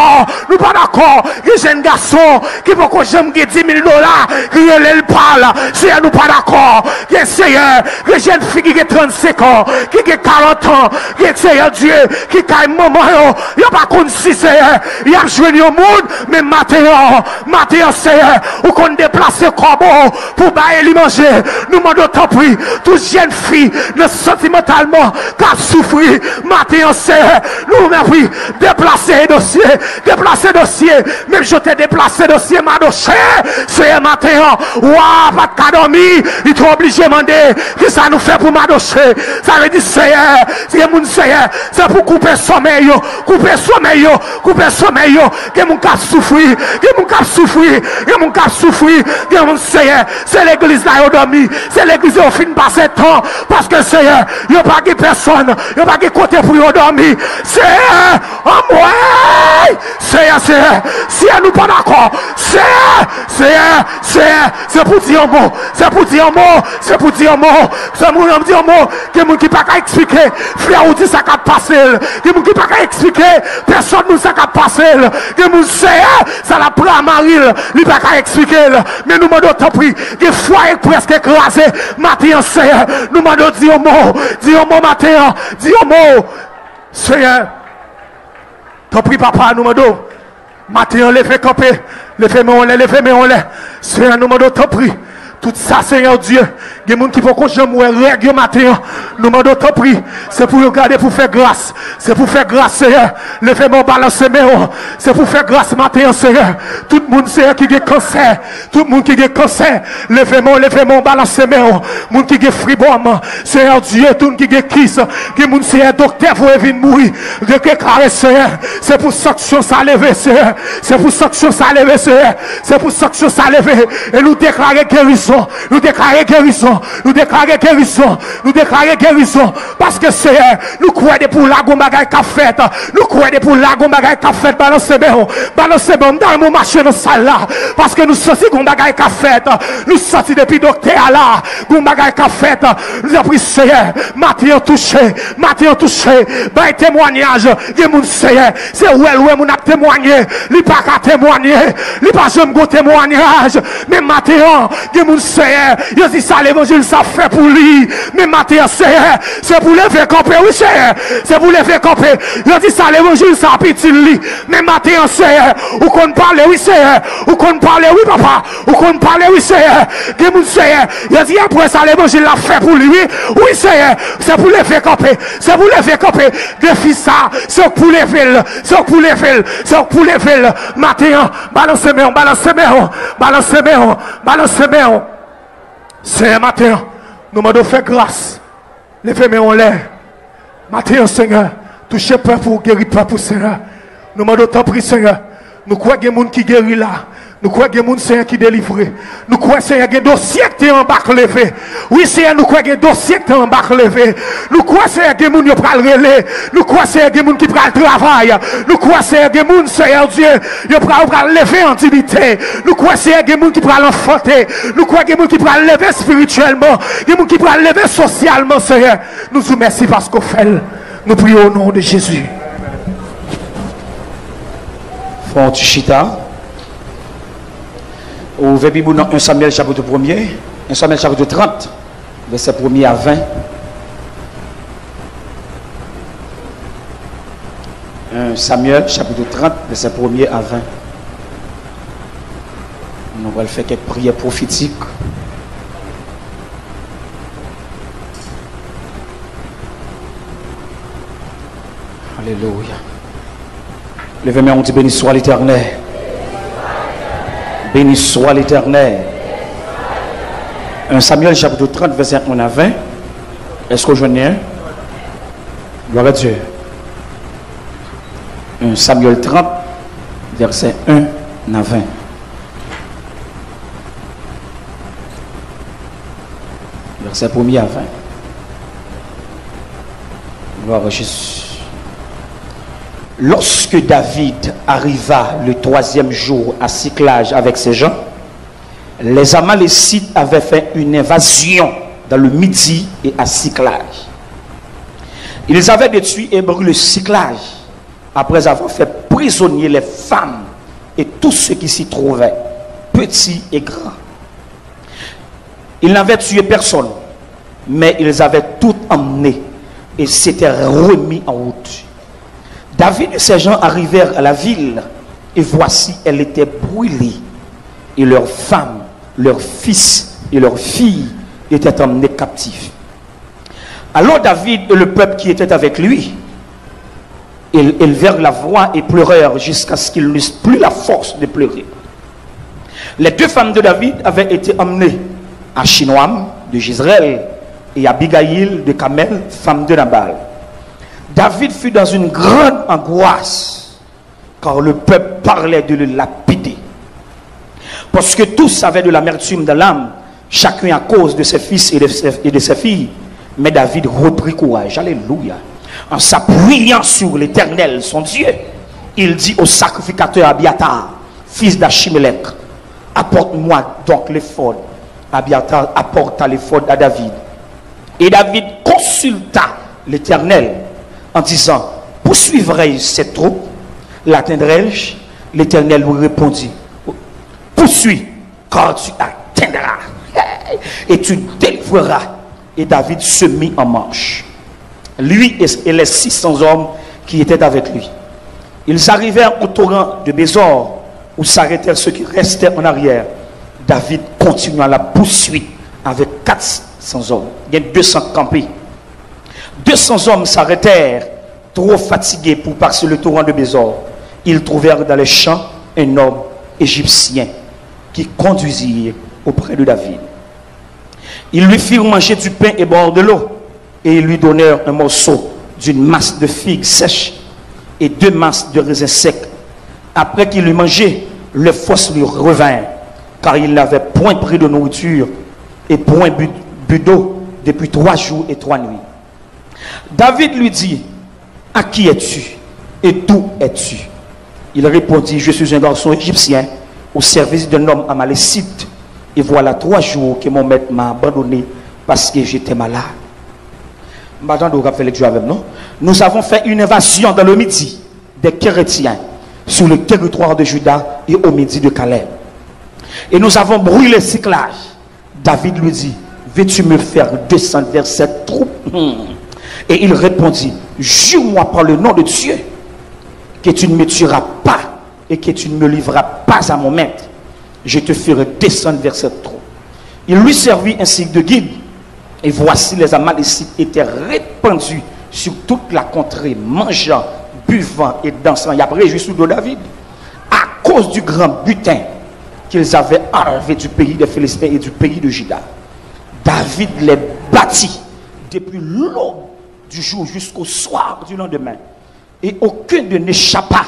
nou pa dakò. Gen jèn gason ki poko janm gen di mil dola, ki rele l pa l, Seyè, nou pa dakò. Gen, Seyè, gen jèn fi ki gen trannsenk an, ki gen karant an, gen, Seyè Dye, ki kay manman yo, yo pa konn si, Seyè, y ap jwenn yon moun. Men maten an, maten an, Seyè, ou konn deplase kòbo pou bay li manje. Nou mande w tanpri, tout jèn fi nan santimantalman k ap soufri, maten an, Seyè, nou mande w deplase dosye, deplase dosye. Menm jan w te deplase dosye Madoche, Seyè, maten an, wa a pa t ka dòmi, li te oblije mande, kisa nou fè pou Madoche? Sa vle di, Seyè, gen moun, Seyè, se pou koupe sòmèy yo, koupe sòmèy yo, koupe sòmèy yo. Gen moun k ap soufri, gen moun k ap soufri, gen moun k ap soufri, gen moun, Seyè, se legliz la yo dòmi, se legliz yo fin pase tan, paske, Seyè, yo pa gen pèsòn, yo pa gen kote pou yo dòmi. Seyè, anmwey! Seyè, Seyè, Seyè, nou pa dakò. Seyè, Seyè, Seyè, se pou di yon mo, se pou di yon mo, se pou di yon mo, se pou di yon mo. Gen moun ki pa ka eksplike frè ou di sa k ap pase l. Gen moun ki pa ka eksplike pèsòn moun sa k ap pase l. Gen moun, Seyè, sa l ap pran a mari l, li pa ka eksplike l. Men nou mande w tanpri, gen fwaye k prèske kraze. Maten an, Seyè, nou mande w di yon mo, di yon mo maten an, di yon mo. Seyè, tanpri, papa, nou mande w. Maten an, leve kanpe. Leve men w anlè, leve men w anlè. Seyè, nou mande w, tanpri. Tout sa, Seyè Dye, gen moun ki poko janm wè règ yo maten an. Nou mande w, tanpri. Se pou yo gade pou fè gras. Se pou fè gras, Seyè. Leve men w, balanse men w. Se pou fè gras maten an, Seyè. Tout moun, Seyè, ki gen kansè. Tout moun ki gen kansè, leve men w, leve men w, balanse men w. Moun ki gen fibwòm, Seyè Dye, tout moun ki gen kis, gen moun, Seyè, doktè voye vin mouri. Deklare, Seyè, se pou sanksyon sa leve, Seyè. Se pou sanksyon sa leve, Seyè. Se pou sanksyon sa leve. E nou deklare gerizon. Nou deklare gerizon. Nou deklare gerizon. Nou deklare gerizon. Paske, Seyè, nou kwè depi w la gon bagay k ap fèt. Nou kwè depi w la gon bagay k ap fèt. Balanse men w. Balanse men w. M ta renmen w mache nan sal la. Paske nou santi gon bagay k ap fèt. Nou santi depi doktè a la, gon bagay k ap fèt. Nou tanpri, Seyè, maten an touche. Maten an touche. Bay temwayaj. Gen moun, Seyè, se wè l wè moun ap temwaye. Li pa ka temwaye. Li pa janm gon temwayaj. Men maten an, gen moun, Seyè, yo di sa levanjil sa fè pou li. Men maten an, Seyè, se pou leve kanpe, wi, Seyè. Se pou leve kanpe. Yo di sa levanjil sa ap itil li. Men maten an, Seyè, ou konn pale, wi, Seyè. Ou konn pale, wi, papa. Ou konn pale, wi, Seyè. Gen moun, Seyè, yo di apre sa levanjil la fè pou li, wi. Wi, Seyè, se pou leve kanpe. Se pou leve kanpe. Defi sa, se w k pou leve l. Se w k pou leve l. Se w k pou leve l. Maten an, balanse men w, balanse men w, balanse men w, balanse men w. Seyè, maten an, nou mande w fè gras. Leve men w anlè. Maten an, Senyè, touche pèp ou, geri pèp ou, Senyè. Nou mande w tanpri, Senyè. Nou kwè gen moun ki geri la. Nou kwè gen moun, Senyè, ki delivre. Nou kwè, Senyè, gen dosye k te anba k leve. Wi, Senyè, nou kwè gen dosye k te anba k leve. Nou kwè, Senyè, gen moun yo pral rele. Nou kwè, Senyè, gen moun ki pral travay. Nou kwè, Senyè, gen moun, Senyè Dye, yo pral, yo pral leve an diyite. Nou kwè, Senyè, gen moun ki pral anfante. Nou kwè, gen moun ki pral leve espirityèlman. Gen moun ki pral leve sosyalman, Senyè. Nou di w mèsi paske w fè l. Nou priye o non de Jezi. Fè yon ti chita. Ouvè Bib ou nan en Samyèl chapit premye, en Samyèl chapit trant, vèsè premye a ven. En Samyèl chapit trant, vèsè premye a ven. Nou pral fè kèk priyè pwofetik. Alelouya. Leve men w, di, béni soit l'Éternel. Béni soit l'Éternel. En Samyèl chapit trant, vèsè en a ven. Èske w jwenn li? Glwa a Dye. En Samyèl trant, vèsè en a ven. Vèsè premye a ven. Gloire à Jésus. Lorsque David arriva le troisième jour à Siclag avec ses gens, les Amalécites avaient fait une invasion dans le Midi et à Siclag. Ils avaient détruit et brûlé Siclag, après avoir fait prisonniers les femmes et tous ceux qui s'y trouvaient, petits et grands. Ils n'avaient tué personne, mais ils avaient tout emmené et s'étaient remis en route. David et ses gens arrivèrent à la ville, et voici, elle était brûlée, et leurs femmes, leurs fils et leurs filles étaient emmenés captifs. Alors David et le peuple qui était avec lui, ils élevèrent la voix et pleurèrent jusqu'à ce qu'ils n'eussent plus la force de pleurer. Les deux femmes de David avaient été emmenées, Achinoam de Jezreel et Abigaïl de Kamel, femme de Nabal. David fut dans une grande angoisse, car le peuple parlait de le lapider. Parce que tous avaient de l'amertume dans l'âme, chacun à cause de ses fils et de ses, et de ses filles. Mais David reprit courage, alléluia, en s'appuyant sur l'Éternel, son Dieu. Il dit au sacrificateur Abiathar, fils d'Achimélec, apporte-moi donc l'éphod. Abiathar apporta l'éphod à David. Et David consulta l'Éternel en disant, poursuivrai-je cette troupe? L'atteindrai-je? L'Éternel lui répondit, poursuis, car tu atteindras et tu délivreras. Et David se mit en marche, lui et, et les six cents hommes qui étaient avec lui. Ils arrivèrent au torrent de Bésor, où s'arrêtèrent ceux qui restaient en arrière. David continua la poursuite avec quatre cents hommes. Il y a deux cents campés. Deux cents hommes s'arrêtèrent, trop fatigués pour passer le torrent de Bésor. Ils trouvèrent dans les champs un homme égyptien qui conduisit auprès de David. Ils lui firent manger du pain et boire de l'eau, et ils lui donnèrent un morceau d'une masse de figues sèches et deux masses de raisins secs. Après qu'il eut mangé, leurs forces lui revinrent, car il n'avait point pris de nourriture et point bu, bu d'eau depuis trois jours et trois nuits. David lui dit, à qui es-tu et d'où es-tu? Il répondit, je suis un garçon égyptien au service d'un homme amalécite, et voilà trois jours que mon maître m'a abandonné parce que j'étais malade. M pa tande w k ap fè lekti avè m, non. Nous avons fait une invasion dans le Midi des Kérétiens, sur le territoire de Juda et au Midi de Caleb. Et nous avons brûlé Siclag. David lui dit, veux-tu me faire descendre vers cette troupe? Hmm. Et il répondit, jure-moi par le nom de Dieu que tu ne me tueras pas et que tu ne me livreras pas à mon maître. Je te ferai descendre vers cette troupe. Il lui servit ainsi de guide. Et voici, les Amalécites étaient répandus sur toute la contrée, mangeant, buvant et dansant. Y ap rejwi sou do David. À cause du grand butin qu'ils avaient enlevé du pays des Philistins et du pays de Juda. David les battit depuis l'aube du jour jusqu'au soir du lendemain, et aucun d'eux n'échappa,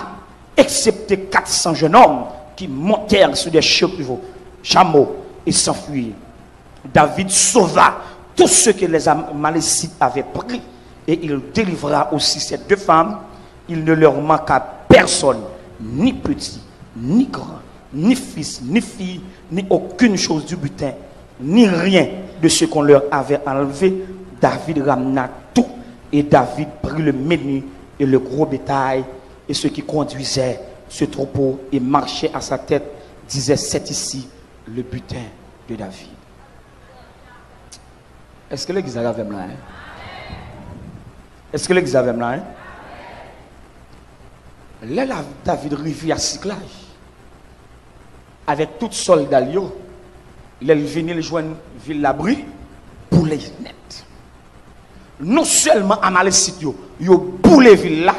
excepté quatre cents jeunes hommes qui montèrent sur des chevaux, chameaux, et s'enfuirent. David sauva tout ce que les Amalécites avaient pris, et il délivra aussi ces deux femmes. Il ne leur manqua personne, ni petit, ni grand, ni fils, ni fille, ni aucune chose du butin, ni rien de ce qu'on leur avait enlevé. David ramena tout, et David prit le menu et le gros bétail, et ceux qui conduisaient ce troupeau et marchaient à sa tête disaient, c'est ici le butin de David. Èske legliz la avè m la, en? Èske legliz la avè m la, en? Lè la, David rive a Siklaj, avèk tout sòlda l yo, lè l vini, l jwenn vil la bri, boule nèt. Non sèlman Amalesit yo, yo boule vil la,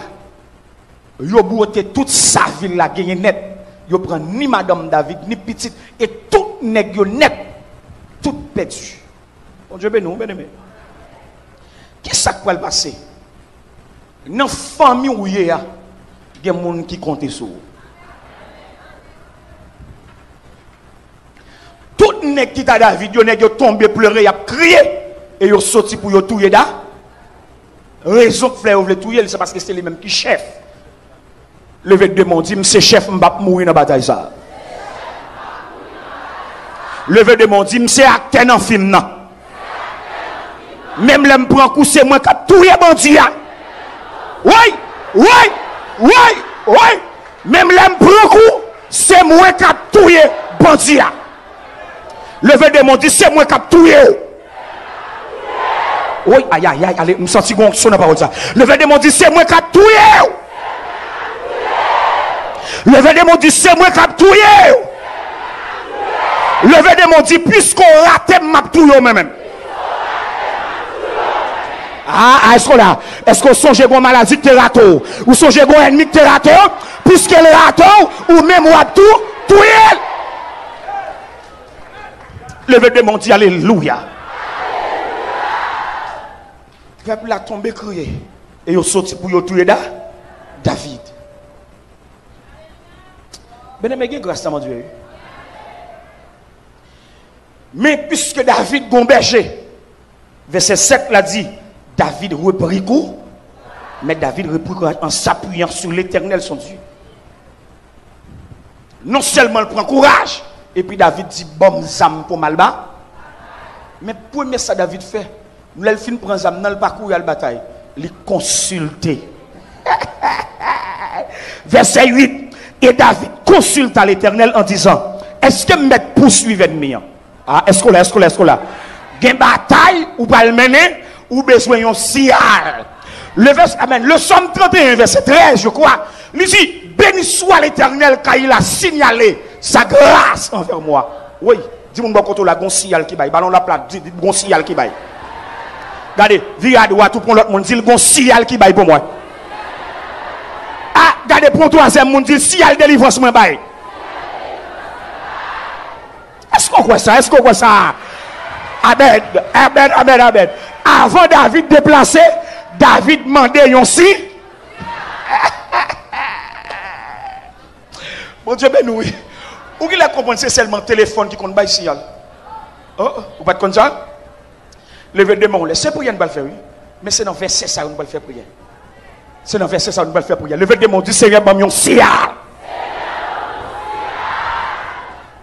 yo bwote tout sa vil la genyen nèt. Yo pran ni madanm David, ni pitit, e tout nèg yo nèt, tout pèdi. Bondye beni w, byeneme. Ki sa k pral pase? Nan fanmi w ye a, gen moun ki konte sou ou. Tout nèg ki ta David yo, nèg yo tonbe plere, y ap kriye, e yo soti pou yo touye Da. Rezon k fè yo vle touye l, se paske se li menm ki chèf. Leve de men w, di, "M se chèf, m p ap mouri nan batay sa a." Leve de men w, di, "M se aktè nan fim nan. Menm lè m pran kou, se mwen k ap touye bandi a. Woy, woy, woy, woy. Menm lè m pran kou, se mwen k ap touye bandi a." Leve de men w, di, "Se mwen k ap touye w." Woy, ayayay, ale, m santi gon onksyon nan pawòl sa. Leve de men w, di, "Se mwen k ap touye w." Leve de men w, di, "Se mwen k ap touye w." Leve de men w, di, "Piske w rate m, m ap touye w mwen menm." A, a, èske w la? Èske w sonje gon maladi k te rate w? Ou sonje gon ènmi k te rate w? Piske l rate w, ou menm w ap tou touye l. Leve de men w, di, "Alelouya." Pèp la tonbe kriye, e yo soti pou yo touye Da, David. Byeneme, gen gras nan Bondye, wi. Men piske David gon bèje, vèsè sèt la di, David reprit cou-, mais David reprit courage en s'appuyant sur l'Éternel, son Dieu. Non sèlman l pran kouraj, epi David di, "Ban m zam pou m al ba." Men premye sa David fè, lè l fin pran zam nan, l pa kouri al batay. Li konsilte. Vèsè uit, et David consulta l'Éternel en disant, èske m mèt pouswiv ènmi an? A, èske w la, èske w la, èske w la? Gen batay ou pral mennen, ou bezwen yon siyal. Le vès-, amèn. Le Sòm trant e en, vèsè trèz, je crois, li di, béni soit l'Éternel, car il a signalé sa grâce envers moi. Wi, di moun bò kote w la, gon siyal ki bay. Balon l ap la, di, di, gon siyal ki bay. Gade, vire adwat ou pran lòt moun, di l, gon siyal ki bay pou mwen. A, gade, pran twazyèm moun, di l, siyal delivrans mwen bay. Èske w kwè sa? Èske w kwè sa? Amèn, amèn, amèn, amèn. Avan David deplase, David mande yon si. Bondye beni w, wi. Ou genlè konprann se sèlman telefòn ki konn bay siyal. Oh, ou pa t konn sa? Leve de men w lè. Se priyè n pral fè, wi. Men se nan vèsè sa yo n pral fè priyè. Se nan vèsè sa yo n pral fè priyè. Leve de men w, di, Senyè, ban m yon siyal.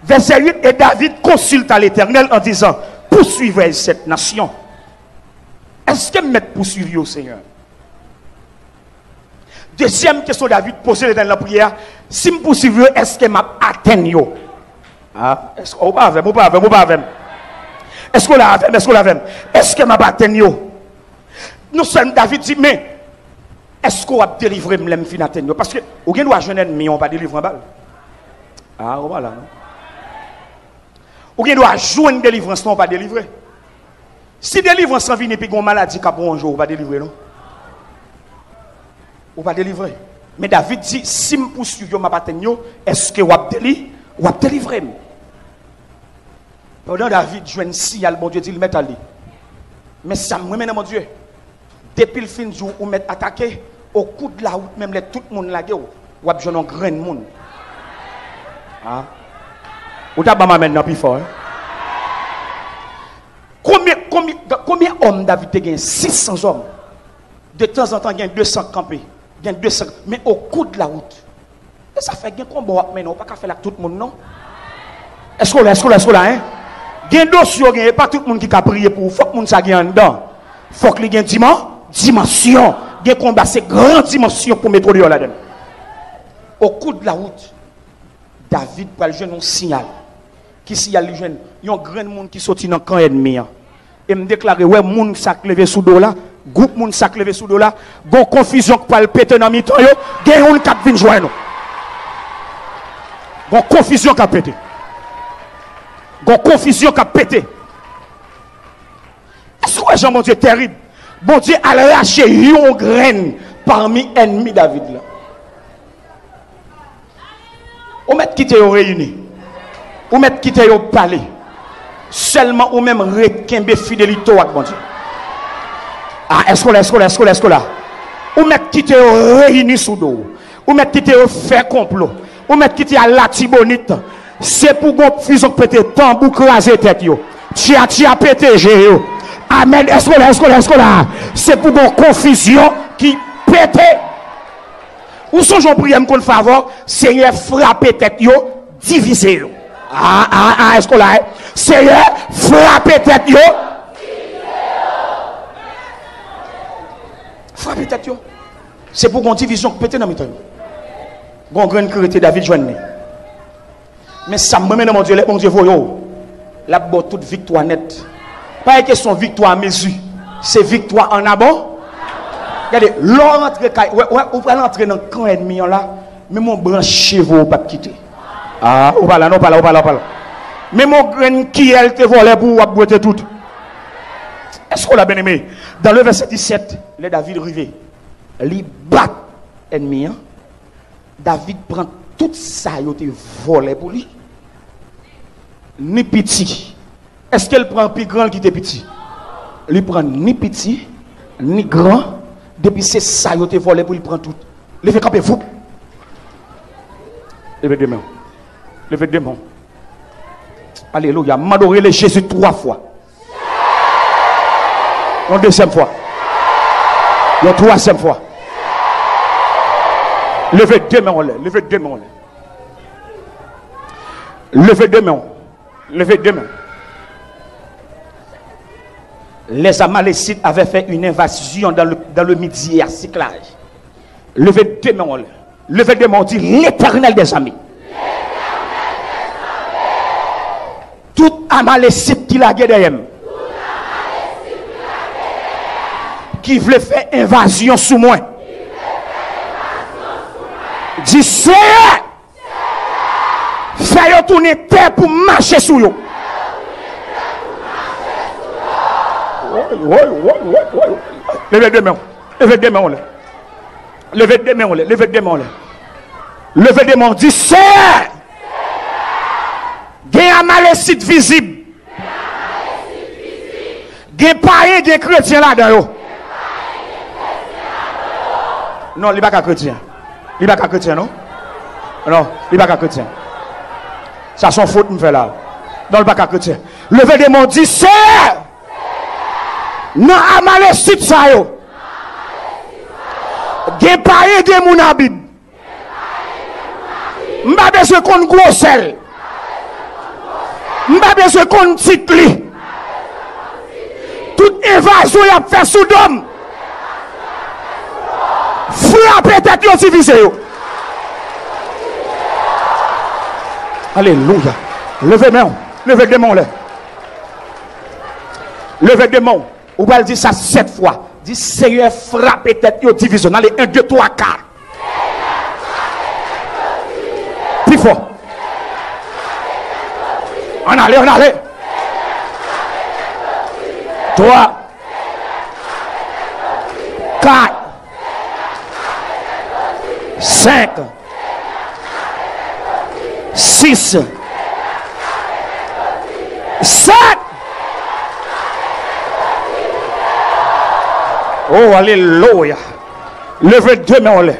Vèsè uit, et David consulta l'Éternel en disant, poursuivrai-je cette nation? Èske m mèt pouswiv yo, Senyè? Dezyèm kesyon David poze Letènèl nan priyè a, si m pouswiv yo, èske m ap atenn yo? A, èske, ou pa avè m, ou pa avè m, ou pa avè m. Èske w la avè m? Èske w la avè m? Èske m ap atenn yo? Non sèlman David di, men, èske w ap delivre m lè m fin atenn yo? Paske ou gen dwa jwenn ènmi an, w pa delivre anba l. A, ou pa la, non? Ou gen dwa jwenn delivrans lan, w pa delivre. Si delivrans lan vini, epi gen yon maladi k ap wonje w, ou pa delivre, non? Ou pa delivre. Men David di, si m pouswiv yo, m ap atenn yo, èske w ap deli-, w ap delivre m? Pandan David jwenn siyal Bondye di l mèt ale. Men sa m renmen nan Bondye, depi l fin di w ou mèt atake, okoudlawout, menm lè tout moun lage w, w ap jwenn yon grenn moun. A. Ou ta ban m amèn nan pi fò, wi. Konbyen, konbyen, konbyen òm David te gen? Sis san òm. De tanzantan, gen de san k kanpe. Gen de san. Men okoudlawout. E sa fè gen konba w ap mennen, ou pa ka fè l ak tout moun, non. Èske w la, èske w la, èske w la, en? Gen dosye w gen, e pa tout moun ki ka priye pou ou. Fòk moun sa gen anndan. Fòk li gen diman-, dimansyon. Gen konba, se gran dimansyon pou mete w deyò ladan l. Okoudlawout, David pral jwenn yon siyal. Ki siyal li jwenn? Yon grenn moun ki soti nan kan ènmi an. E m deklare, wè moun sa k leve sou do w la, gwoup moun sa k leve sou do w la, gon konfizyon k pral pete nan mitan yo, gen youn k ap vin jwenn ou. Gon konfizyon k ap pete. Gon konfizyon k ap pete. Èske w wè jan Bondye terib? Bondye al rache yon grenn pami ènmi David la. Ou mèt kite yo reyini. Ou mèt kite yo pale. Sèlman ou menm ret kenbe fidelite w ak Bondye. A, èske w la, èske w la, èske w la, èske w la? Ou mèt kite yo reyini sou do w. Ou mèt kite yo fè konplo. Ou mèt kite al Latibonit. Se pou gon konfizyon k pete, tanbou kraze tèt yo. Tya tya pete je yo. Amèn. Èske w la, èske w la, èske w la? Se pou gon konfizyon ki pete. Ou sonje yon priyè m konn fè avè w, Senyè, frape tèt yo, divize yo. A, a, a, èske w la, e? Senyè, frape tèt yo. Frape tèt yo. Se pou gon divizyon k pete nan mitan yo. Gon grenn ki rete, David jwenn li. Men sa m renmen nan Bondye, lè Bondye voye w, l ap ba w tout viktwa nèt. Pa gen kesyon viktwa a mezi, se viktwa an abon. Gade, lè w rantre kay, wè, wè, ou pral rantre nan kan ènmi an la, menm yon branch cheve w p ap kite. A, ou pa la, non, ou pa la, ou pa la, ou pa la. Menm yon grenn kiyè l te vòlè pou ou, w ap bwete tout. Èske w la, byeneme? Dan le vèsè disèt, lè David rive, li bat ènmi an. David pran tout sa yo te vòlè pou li. Ni piti. Èske l pran pi gran, l kite piti? Li pran ni piti, ni gran. Depi se sa yo te vòlè pou li, pran tout. Leve kanpe, voup. Leve de men w. Leve de men w. Alelouya. M mande w rele Jezi twa fwa. Yon dezyèm fwa. Yon twazyèm fwa. Leve de men w anlè. Leve de men w anlè. Leve de men w. Leve de men w. Les Amalécites avaient fait une invasion dans le, dans le Midi et à Siclage. Leve de men w anlè. Leve de men w, di, Letènèl dèzame. Tout Amalesit ki lage dèyè m, ki vle fè envazyon sou mwen, di, Seyè, fè yo tounen tè pou m mache sou yo. Woy, woy, woy, woy, woy. Leve de men w. Leve de men w anlè. Leve de men w anlè. Leve de men w anlè. Leve de men w. Di, Seyè, gen Amalesit vizib. Gen payen, gen kretyen ladan yo. Non, li pa ka kretyen. Li pa ka kretyen, non. Non, li pa ka kretyen. Sa se yon fot m fè la. Non, li pa ka kretyen. Leve de men w, di, Seyè, nan Amalesit sa yo, gen payen, gen moun Abib. M pa bezwen konn gwosè l. M pa bezwen konn tit li. Tout envazyon y ap fè sou do m, frape tèt yo, divize yo. Alelouya. Leve men w. Leve de men w anlè. Leve de men w. Ou pral di sa sèt fwa. Di, Senyè, frape tèt yo divizyon. N ale, en, de, twa, kat. Pi fò. Ann ale, ann ale. Twa. Kat. Senk. Sis. Sèt. Oh, alelouya. Leve de men w anlè.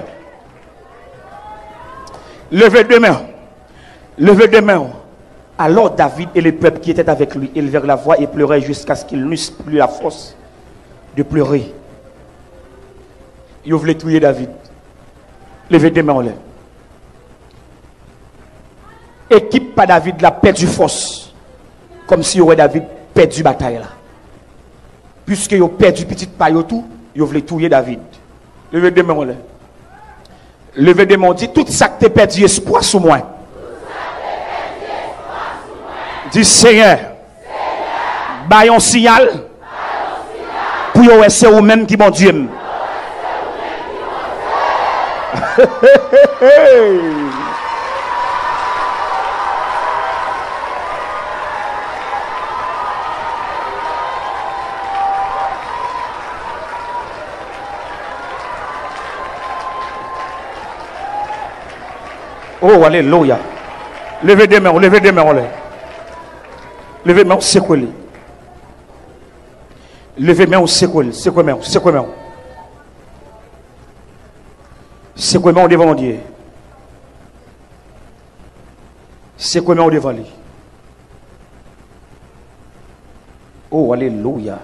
Leve de men. Leve de men. Alors David et le peuple qui était avec lui élevèrent la voix et pleurèrent jusqu'à ce qu'ils n'eussent plus la force de pleurer. Yo vle touye David. Leve de men w anlè. Ekip pa David la pèdi fòs. Kòmsi yo wè David pèdi batay la. Piske yo pèdi pitit pa yo tou, yo vle touye David. Leve de men w anlè. Leve de men w, di, tout sa k te pèdi espwa sou mwen. Di, Senyè, bay yon siyal pou yo wè se ou menm ki Bondye m. Oh, alelouya. Leve de men w, leve de men w anlè. Leve men w, sekwe li. Leve men w, sekwe l, sekwe men w, sekwe men w. Sekwe men w devan Bondye. Sekwe men w devan li. Oh, alelouya.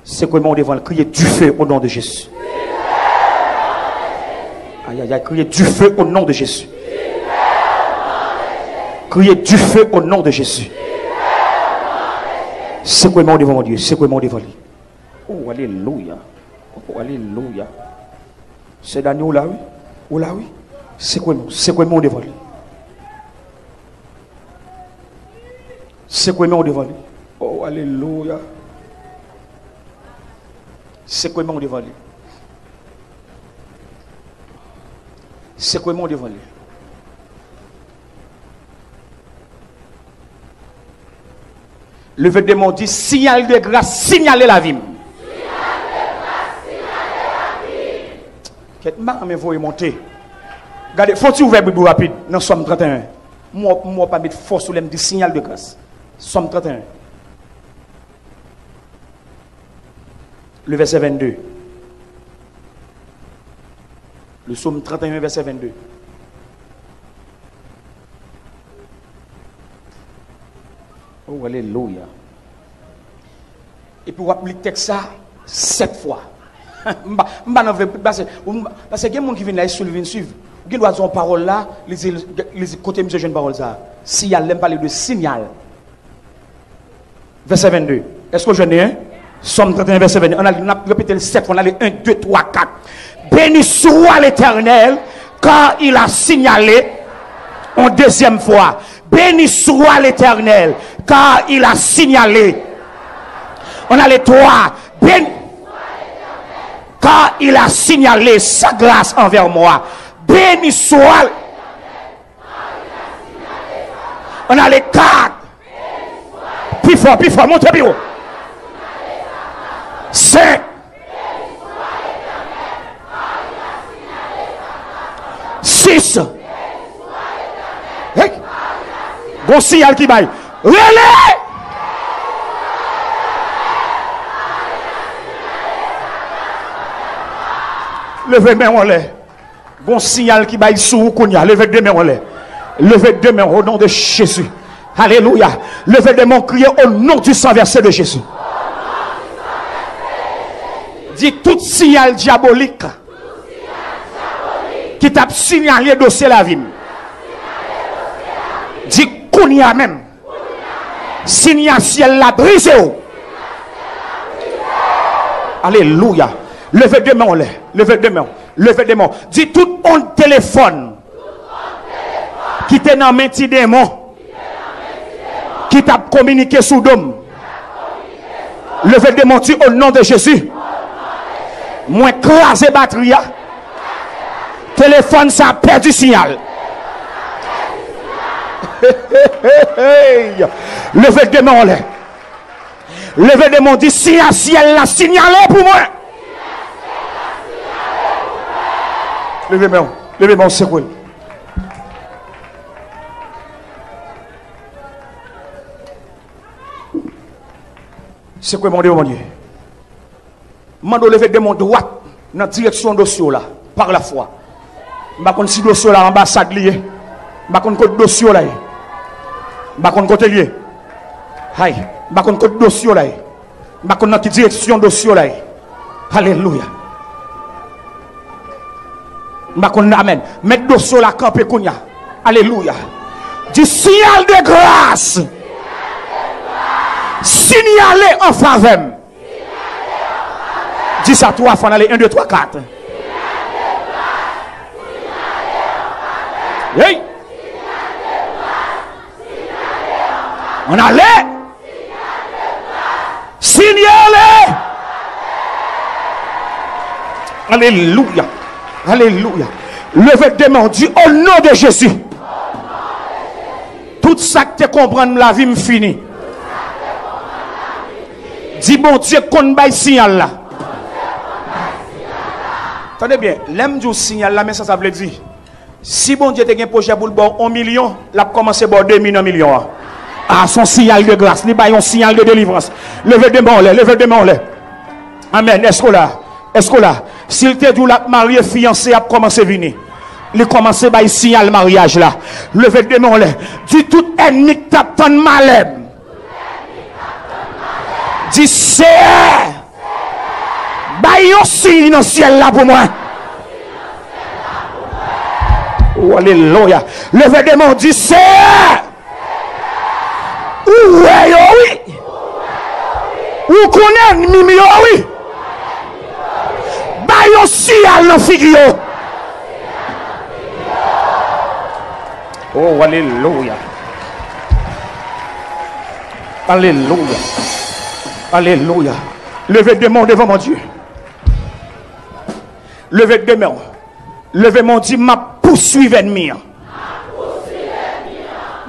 Sekwe men w devan l, kriye, dife o non de Jezi. Ayayay, kriye, dife o non de Jezi. Kriye, dife o non de Jezi. Sekwe men w devan Bondye, sekwe men w devan li. Oh, alelouya. Oh, alelouya. Sè Dani, ou la wi. Ou la wi. Sekwe men, sekwe men w devan li. Sekwe men w devan li. Oh, alelouya. Sekwe men w devan li. Sekwe men w devan li. Leve de men w, di, siyal de gras, siyale lavi m. Kèt, m pa renmen voye monte. Gade, fò w ti ouvè Bib ou rapid nan Sòm trannteyen. M wè, m wè w pa met fòs ou lè m di siyal de gras. Sòm trannteyen. Le verset vingt-deux. Le psaume trente et un, verset vingt-deux. Oh, alelouya. Epi w ap li tèks sa sèt fwa. M pa, m pa nan vle, paske, paske gen moun ki vin la, e sou li vin swiv. Ou gen dwa di yon pawòl la, li di, li di, kote misye jwenn pawòl sa? Siyal, lè m pale de siyal. Vèsè vennde. Èske w jwenn li, en? Sòm trannteyen, vèsè vennde. Ann ale, n ap repete l sèt fwa. Ann ale, en, de, twa, kat. Béni soit l'Éternel, car il a signalé, yon dezyèm fwa. Béni soit l'Éternel, car il a signalé. Ann ale, twa. Béni, car il a signalé sa grâce envers moi. Béni soit. Ann ale, kat. Pi fò, pi fò, monte pi wo. Senk. Sis. Hey. Gon siyal ki bay. Rele! Leve men w anlè. Gon siyal ki bay sou ou kounye a. Leve de men w anlè. Leve de men w, au nom de Jésus. Alelouya. Leve de men w, kriye, au nom du sang versé de Jésus. Di, tout siyal dyabolik ki t ap sinyale dosye lavi m, di, kounye a menm, sinyal syèl la brize w. Alelouya. Leve de men w anlè. Leve de men w. Leve de men w. Di, tout ond telefòn ki te nan men ti demon ki t ap kominike sou do m, Leve de men w, di, au nom de Jésus, mwen kraze batri a. Telefòn sa pèdi siyal. Leve de men w anlè. Leve de men w, di, siyal syèl la siyale pou mwen. Leve men w. Leve men w, sekwe l. Sekwe men w devan Bondye. M mande w leve de men w dwat nan direksyon dosye w la, par la foi. M pa konn si dosye w la anbasad li ye. M pa konn kot dosye w la ye. M pa konn kote l ye. Hay, m pa konn kot dosye w la ye. M pa konn nan ki direksyon dosye w la ye. Alelouya. M pa konn, amèn. Met dosye w la kanpe kounye a. Alelouya. Di, siyal de gras sinyale an favè m. Di sa twa fwa, ann ale, en, de, twa, kat. Hey! Ann ale! Sinyale! Alelouya! Alelouya! Leve de men w, di, au nom de Jésus. Tout sa k te konprann lavi m fini. Di Bondye konn bay siyal la. Tande byen, lè m di w siyal la, men sa sa vle di. Si Bondye te gen pwojè pou l ba w yon milyon, l ap kòmanse ba w demi nan milyon an. A, se yon siyal de gras, li bay yon siyal de delivrans. Leve de men w anlè, leve de men w anlè. Amèn. Èske w la? Èske w la? Si l te di w l ap marye, fiyanse ap kòmanse vini. Li kòmanse bay siyal maryaj la. Leve de men w anlè. Di tout ènmi k t ap tann malè m. Di, Seyè, bay yon siy nan syèl la pou mwen. O, alelouya. Leve de men w, di, Seyè, ou wè yo, wi. Ou konnen ènmi m yo, wi. Bay yon siyal nan figi yo. O, alelouya. Alelouya. Alelouya. Leve de men w devan Bondye. Leve de men w. Leve men w, di, m ap pouswiv ènmi an.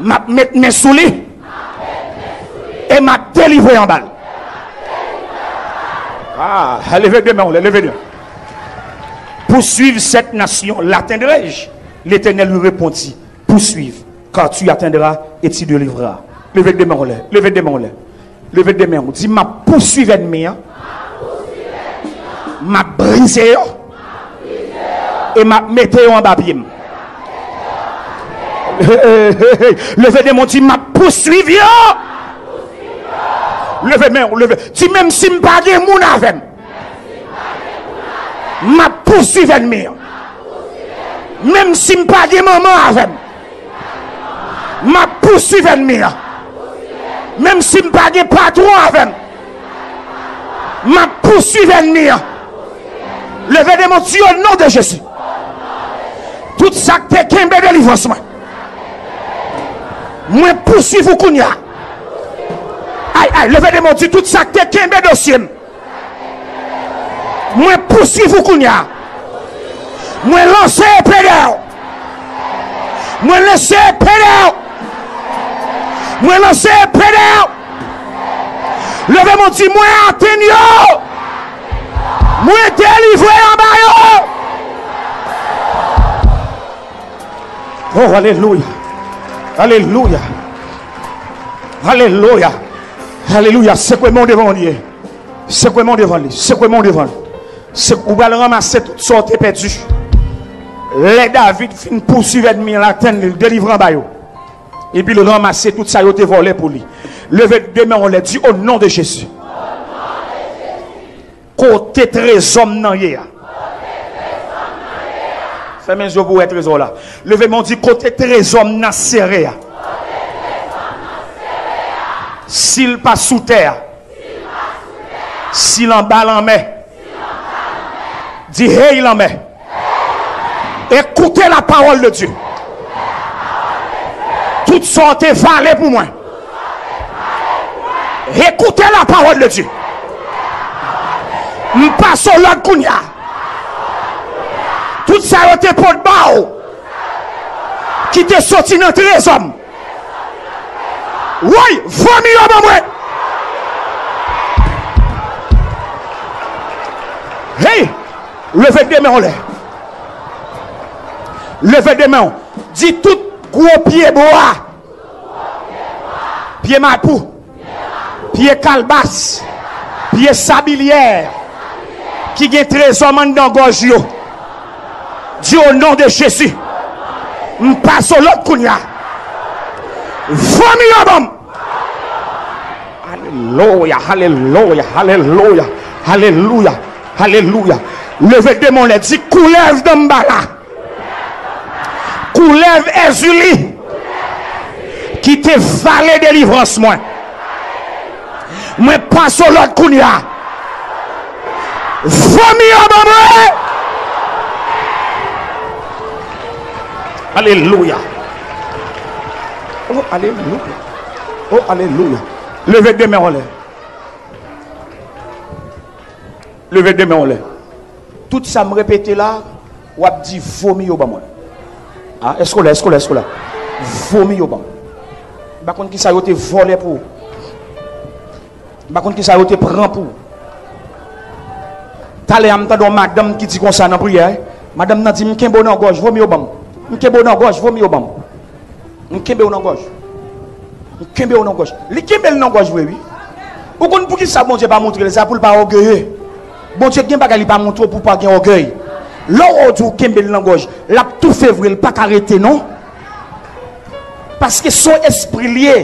M ap met men sou li. E m ap delivre anba l. Ah, leve de men w, leve de. Poursuivre cette nation, l'atteindrai-je? L'Éternel lui répondit, poursuivre, car tu atteindras et tu délivreras. Leve de men w, leve de men w. Leve de men w. Di, m ap pouswiv ènmi an. M ap brize yo. E m ap mete yo anba pye m. Leve de men w, di, m ap pouswiv yo. Leve men w, leve. Di, menm si m pa gen moun avè m, m ap pouswiv ènmi an. Menm si m pa gen manman avè m, m ap pouswiv ènmi an. Menm si m pa gen patwon avè m, m ap pouswiv ènmi an. Leve de men w, di, au nom de Jésus. Tout sa k te kenbe delivrans mwen, mwen pouswiv ou kounye a. Ay, ay, leve de men w, di, tout sa k te kenbe dosye m, mwen pouswiv ou kounye a. Mwen lanse epe dèyè w. Mwen lanse epe dèyè w. Mwen lanse epe dèyè w. Leve men w, di, mwen atenn yo. Mwen delivre anba yo. Oh, alelouya. Alelouya. Alelouya. Alelouya. Sekwe men w devan Bondye. Sekwe men w devan li. Sekwe men w devan li. Se, ou pral ranmase tout sa w te pèdi. Lè David fin pouswiv ènmi an, l atenn li, l delivre anba yo. Epi l ranmase tout sa yo te vòlè pou li. Leve de men w anlè, di, au nom de Jésus. Kote trezò m nan ye a? Fèmen je w pou w wè trezò la. Leve men w, di, kote trezò m nan sere a? Si l pa sou tè a, si l anba lanmè, di, hey lanmè, écoutez la parole de Dieu. Tout sa w te vale pou mwen, écoutez la parole de Dieu. M pase w lòd kounye a. Tout sa yo te pot ba w, ki te soti nan trezò m. Woy, vomi yo ban mwen. Hey, leve de men w anlè. Leve de men w. Di tout gwo pye bwa, pye mapou, pye kalbas, pye sabilyè ki gen trezò m anndan gòj yo. Di, au nom de Jésus, m pase w lòd kounye a. Vomi yo ban m. Alelouya, alelouya, alelouya, alelouya, alelouya. Leve de men w anlè, di, koulèv Danmbala, koulèv Èzili ki te vale delivrans mwen. Mwen pase w lòd kounye a. Vomi yo ban mwen. Alelouya. Oh, alelouya. Oh, alelouya. Leve de men w anlè. Leve de men w anlè. Tout sa m repete la, w ap di, vomi yo ban mwen. A, èske w la, èske w la, èske w la? Vomi yo ban mwen. M pa konn kisa yo te vòlè pou ou. M pa konn kisa yo te pran pou ou. Talè a, m tande yon madanm ki di konsa nan priyè, madanm nan di, m kenbe w nan gòj, vomi yo ban m. M kenbe w nan gòj, vomi yo ban m. M kenbe w nan gòj. M kenbe w nan gòj. Li kenbe l nan gòj vre, wi. Ou konn poukisa Bondye pa montre l sa? Pou l pa ògeye. Bondye gen bagay li pa montre w pou w pa gen ògèy. Lè w wè w di w kenbe l nan gòj, l ap toufe vre, l pa ka rete non. Paske se yon espri l ye.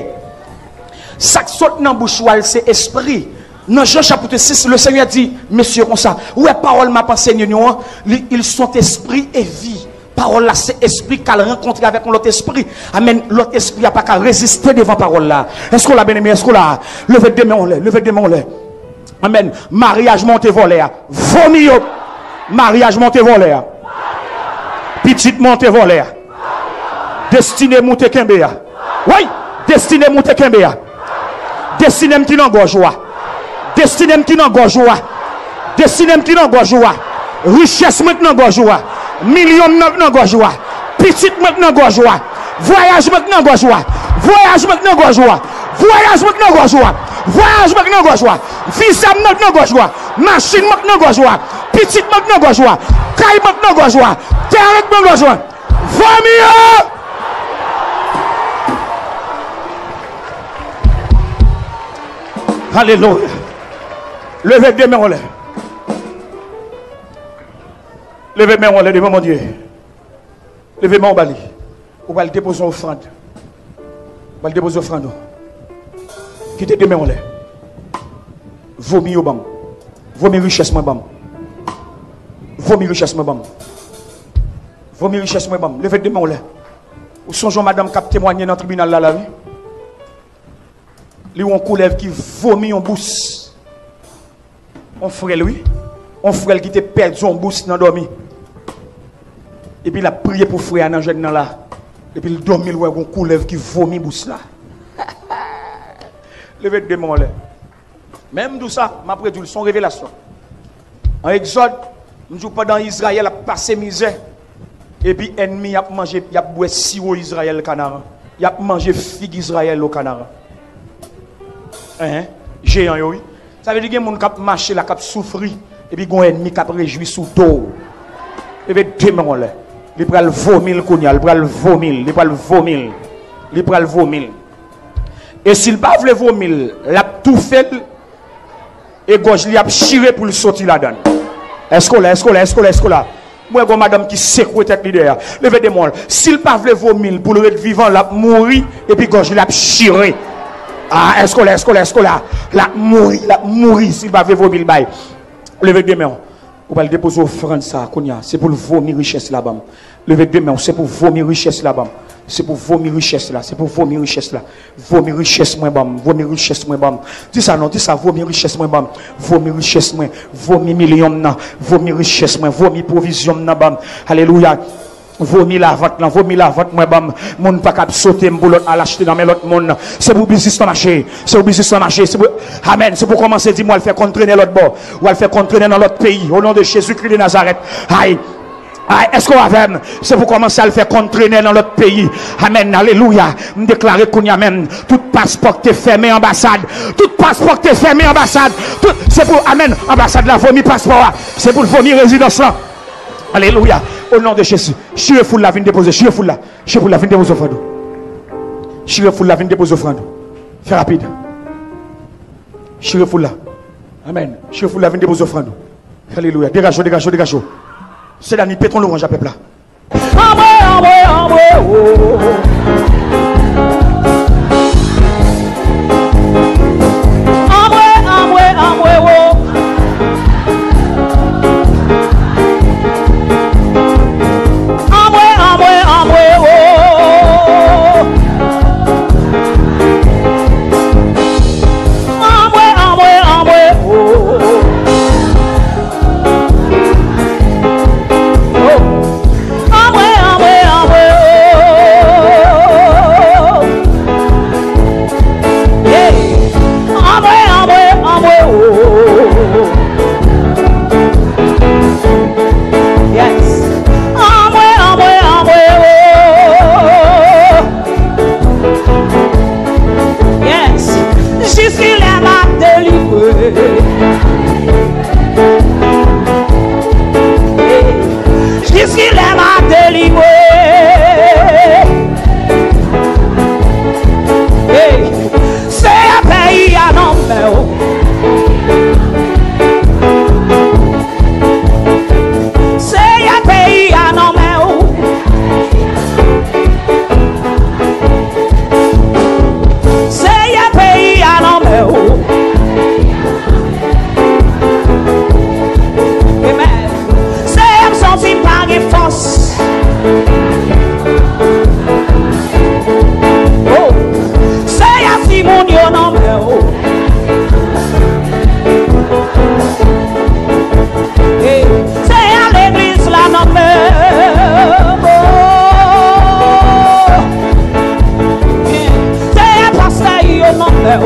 Sa k sot nan bouch ou a, l se espri. Nan Jan chapit sis, le Senyè di, mesye konsa, ou wè pawòl m ap ansenye nou an, li, ils sont esprit et vie. Pawòl la se espri k al rankontre avèk yon lòt espri. Amèn. Lòt espri a pa ka reziste devan pawòl la. Èske w la, byeneme? Èske w la? Leve de men w anlè, leve de men w anlè. Amèn. Maryaj mwen w te vòlè a, vomi yo. Maryaj mwen w te vòlè a, pitit mwen w te vòlè a, destine m ou te kenbe a. Woy! Destine m ou te kenbe a. Destine m ki nan gòj ou a. Destine m ki nan gòj ou a. Destine m ki nan gòj ou a. Richès mwen k nan gòj ou a. Milyon m nan, nan gòj ou a. Pitit mwen k nan gòj ou a. Vwayaj mwen k nan gòj ou a. Vwayaj mwen k nan gòj ou a. Vwayaj mwen k nan gòj ou a. Vwayaj mwen k nan gòj ou a. Viza m nan k nan gòj ou a. Machin mwen k nan gòj ou a. Pitit mwen k nan gòj ou a. Kay mwen k nan gòj ou a. Tè mwen k nan gòj ou a. Vomi yo! Alelouya. Leve de men w anlè. Leve men w anlè devan Bondye. Leve men w ba li. Ou pral depoze yon ofrann. Ou pral depoze ofrann ou. Kite de men w anlè. Vomi yo ban m. Vomi richès mwen ban m. Vomi richès mwen ban m. Vomi richès mwen ban m. Leve de men w anlè. Ou sonje yon madanm k ap temwanye nan tribinal la, la, wi. Li wè yon koulèv ki vomi yon bous. Yon frè l, wi. Yon frè l ki te pèdi yon bous nan dòmi. Epi l ap priye pou frè a nan jèn nan la. Epi l dòmi, l wè yon koulèv ki vomi bous la. Leve de men w anlè. Men m di w sa, m ap redi w l, se yon revelasyon. An Egzòd, m di w pandan Izrayèl ap pase mizè, epi ènmi y ap manje, y ap bwè siwo Izrayèl Kanaran. Y ap manje fig Izrayèl o Kanaran. Enhen, jeyan yo wi. Sa vle di gen moun k ap mache la, k ap soufri, epi gon ènmi k ap rejwi sou do w. Leve de men w anlè. Li pral vomi l kounye a, li pral vomi l, li pral vomi l. Li pral vomi l. E si l pa vle vomi l, l ap toufe l, e gòj li ap chire pou l soti ladan l. Èske w la, èske w la, èske w la, èske w la? M wè gon madanm ki sekwe tèt li dèyè a. Leve de men w. Si l pa vle vomi l pou l ret vivan, l ap mouri, epi gòj li ap chire. A, èske w la, èske w la, èske w la? L ap mouri, l ap mouri si l pa vle vomi l bay. Leve de men w. Ou pral depoze ofrann sa a kounye a. Se pou l vomi richès la ban m. Leve de men w. Se pou vomi richès la ban m. Se pou vomi richès la. Se pou vomi richès la. Vomi richès mwen ban m. Vomi richès mwen ban m. Di sa non. Di sa. Vomi richès mwen ban m. Vomi richès mwen. Vomi milyon m nan. Vomi richès mwen. Vomi pwovizyon m nan ban m. Alelouya. Vomi lavant lan, vomi lavant mwen ban m. Moun pa kab sote m pou lòt al achte nan men lòt moun. Se pou biznis lan mache. Se pou biznis lan mache. Se pou, amèn. Se pou kòmanse di m w al fè kont trennen lòt bò. W al fè kont trennen nan lòt peyi. O non de Jezikri de Nazarèt. Ay. Ay, èske w avè m? Se pou kòmanse al fè kont trennen nan lòt peyi. Amèn. Alelouya. M deklare kounye a menm. Tout paspò k te fèmen anbasad. Tout paspò k te fèmen anbasad. Tout, se pou, amèn. Anbasad la vomi paspò a. Se pou l vomi rezidans lan. Alelouya. O non de Jezi. Chire foul la, vin depoze. Chire foul la. Chire foul la, vin depoze ofrann ou. Chire foul la, vin depoze ofrann ou. Fè rapid. Chire foul la. Amèn. Chire foul la, vin depoze ofrann ou. Alelouya. Degaje w, degaje w, degaje w. Seyè, ni pete yon lwanj a pèp la. Anmwe, anmwe, anmwe, o. Anmwe, anmwe, anmwe, o. Anmwe, anmwe, anmwe, o. Anmwe, anmwe, anmwe, o. O. Anmwe, anmwe, anmwe, o. Hey. Anmwe, anmwe, anmwe, o. Yes. Anmwe, anmwe, anmwe, o. Yes. Jiskilè m ap delivre. Jiskilè m ap delivre. Hey, Seyè, peyi a nan men w. Seyè, peyi a nan men w. Seyè, peyi a nan men w. Amen. Seyè, m santi m pa gen fòs. Oh, Seyè, timoun yo nan men w. Hey, Seyè, legliz la nan men w. Seyè, pastè yo nan men w.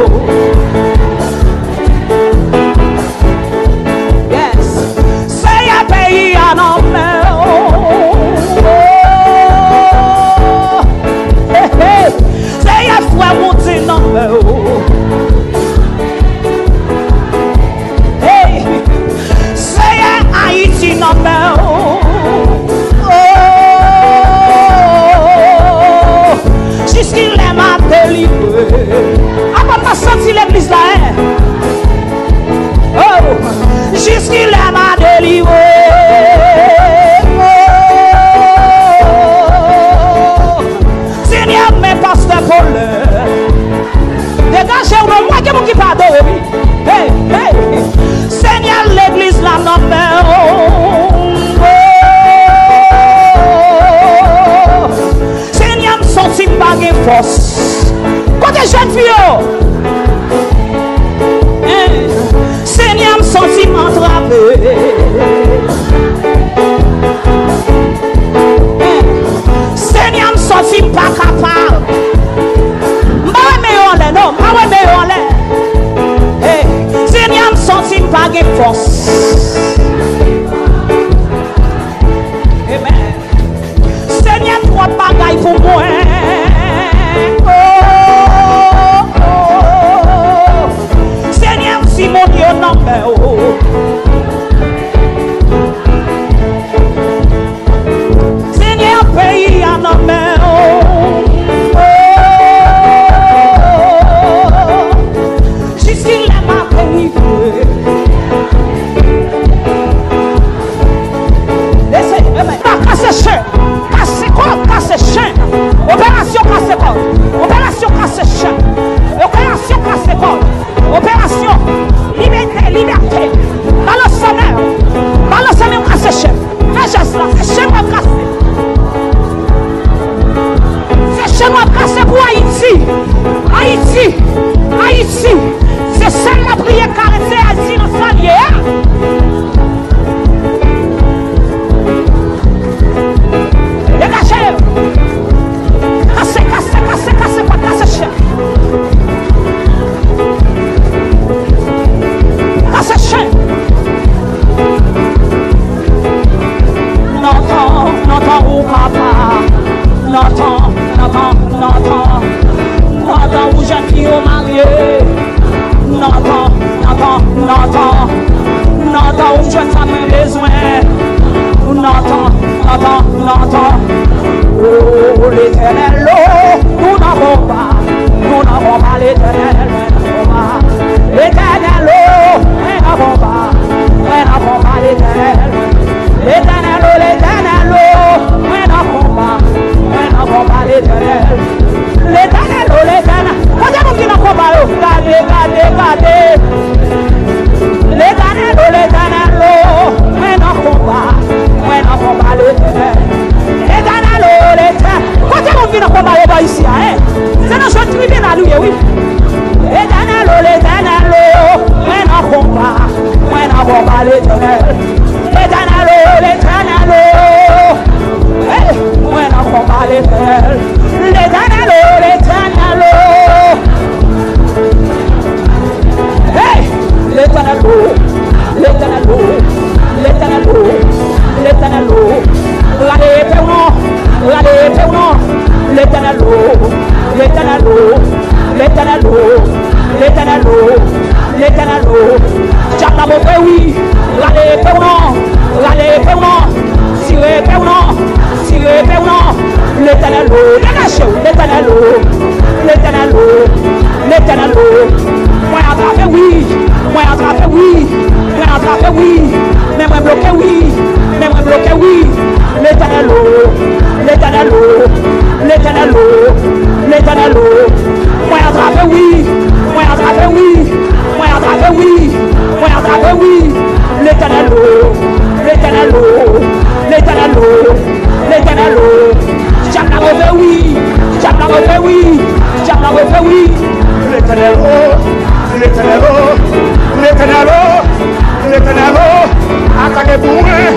Yes. Seyè, peyi a nan men w. Hey, hey. Seyè, frè Woody nan men w. Hey, Seyè, Ayiti nan men w. Oh, jiskilè m ap delivre. Apa m pa santi legliz la, en? Oh, jiskilè m ap delivre. Oh, Senyè, men pastè Paulin. Degaje w non, mwen gen moun ki pa adore, wi. Hey, hey. Senyè, legliz la nan men w. Senyè, m santi m pa gen fòs. Kote jèn fi yo? Hein? Senyè, m santi m antrave. Senyè, m santi m pa kapab. M pa wè men yo anlè, non, m pa wè men yo anlè. Hey, Senyè, m santi m pa gen fòs. Amen. Senyè, twòp bagay pou mwen. Oh, oh, oh. Senyè, m timoun yo nan men w. Letènèl, mwen nan konba. Letènèl, o, mwen nan konba. Mwen nan konba, Letènèl. Letènèl, o, Letènèl, o, mwen nan konba. Mwen nan konba, Letènèl. Letènèl, o, Letènèl. Kote moun ki nan konba yo? Gade, gade, gade. Letènèl, o, Letènèl, o, mwen nan konba. Mwen nan konba, Letènèl. Letènèl, o, Letènèl. Kote moun ki nan konba yo bò isi a, en? Se nan zòn tribinal ou ye, wi. Letènèl, o, Letènèl, o, mwen nan konba. Mwen nan konba, Letènèl. Letènèl, o, Letènèl, o. Hey, mwen nan konba, Letènèl. Letènèl, o, Letènèl, o. Hey, Letènèl, o. Letènèl, o. Letènèl, o. Letènèl, o. Rale epe w non. Rale epe w non. Letènèl, o. Letènèl, o. Letènèl, o. Letènèl, o. Letènèl, o. Dyab la move, wi. Rale epe w non. Rale epe w non. Tire epe w non. Tire epe w non. Letènèl, o. Degaje w, Letènèl, o. Letènèl, o. Letènèl, o. Mwen atrape, wi. Mwen atrape, wi. Mwen atrape, wi. Men mwen bloke, wi. Men mwen bloke, wi. Letènèl, o. Letènèl, o. Letènèl, o. Letènèl, o. Mwen atrape, wi. Mwen atrape, wi. Mwen atrape, wi. Mwen atrape, wi. Letènèl, o. Letènèl, o. Letènèl, o. Letènèl, o. Dyab la move, wi. Dyab la move, wi. Dyab la move, wi. Letènèl, o. Letènèl, o. Letènèl, o. Letènèl, o. Atake pou mwen.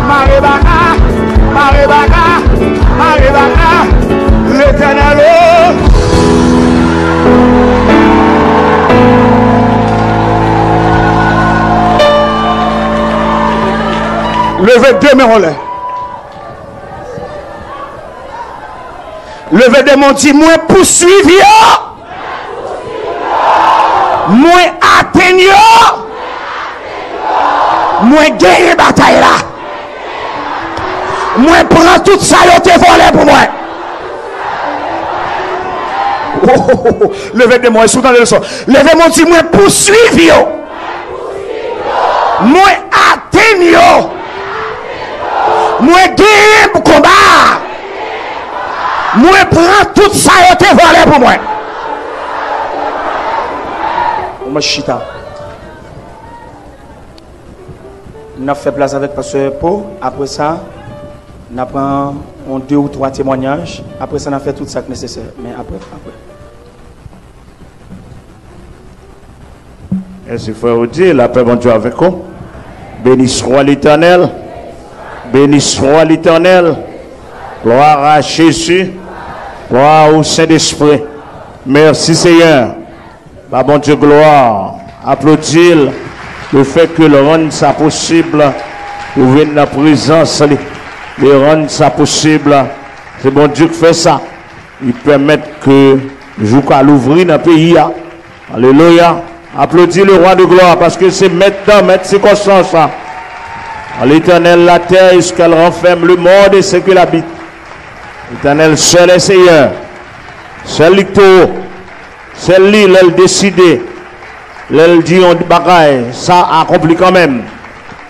Mare baka. Mare baka. Mare baka. Letènèl, o. Leve de men anlè. Leve de men, di, mwen pouswiv yo. Mwen atenn yo. Mwen genyen batay la. Mwen pran tout sa yo te vòlè pou mwen. Leve de men, èske w tande leson? Leve men, di, mwen pouswiv yo. Mwen atenn yo. Mwen genyen konba a. Mwen pran tout sa yo te vòlè pou mwen. Mwen chita. N ap fè plas avèk pastè Po. Apre sa, n ap pran yon de ou twa temwayaj. Apre sa, n ap fè tout sa k nesesè. Men apre, apre. Mèsi, frè Odile. Lapè Bondye avèk ou. Beni swa Letènèl. Beni swa Letènèl. Gloire à Jésus. Gloire au Saint-Esprit. Mèsi, Seyè. Ba Bondye glwa. Aplodi l. Le fè ke l rann sa posib pou vin nan prezans li. Li rann sa posib. Se Bondye k fè sa. Li pèmèt ke jou ka louvri nan peyi a. Alelouya. Aplodi le Roi de gloire, paske se mèt tan, mèt sikonstans la. L'Éternel, la terre et ce qu'elle renferme, le monde et ce qu'il habite. L'Éternel seul est Seigneur. Sèl li k tou wo. Sèl li, lè l deside, lè l di yon bagay, sa akonpli kanmenm.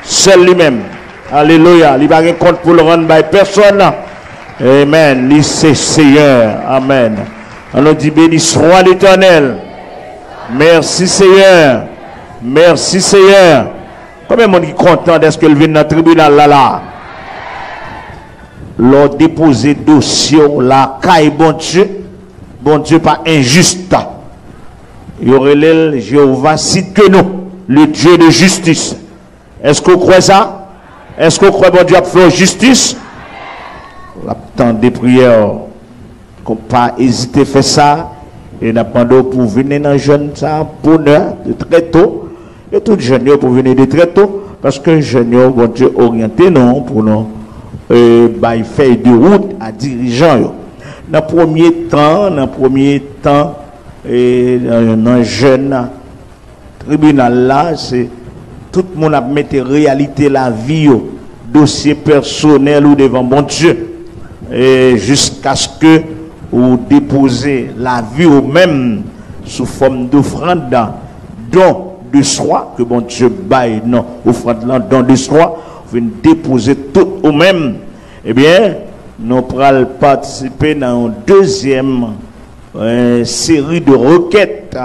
Sèl li menm. Alelouya. Li pa gen kont pou l rann bay pèsonn. Amen. Li se Seyè. Amen. Ann nou di, beni swa Letènèl. Mèsi, Seyè. Mèsi, Seyè. Konbyen moun ki kontan dèske l vin nan tribinal la, la? Lè w depoze dosye w lakay Bondye, Bondye pa enjis. Yo rele l Jewova Sidkeno, le Dieu de justice. Èske w kwè sa? Èske w kwè Bondye ap fè w jistis? L ap tande priyè w. Kon pa ezite fè sa, e n ap mande w pou w vini nan jèn sa a bonè, de trè to, e tout jèn yo pou vini de trè to, paske jèn yo, Bondye oryante nou pou nou, e, bay fèy de wout a dirijan yo. Nan premye tan, nan premye tan, e, nan, nan jèn tribinal la, se tout moun ap mete reyalite lavi yo, dosye pèsonèl ou devan Bondye, e jiskaske ou depoze lavi w menm sou fòm dofrann, don de swa, ke Bondye bay nan ofrann lan, don de swa, ou vin depoze tout ou menm, ebyen, nou pral patisipe nan yon dezyèm, eh, seri de rekèt.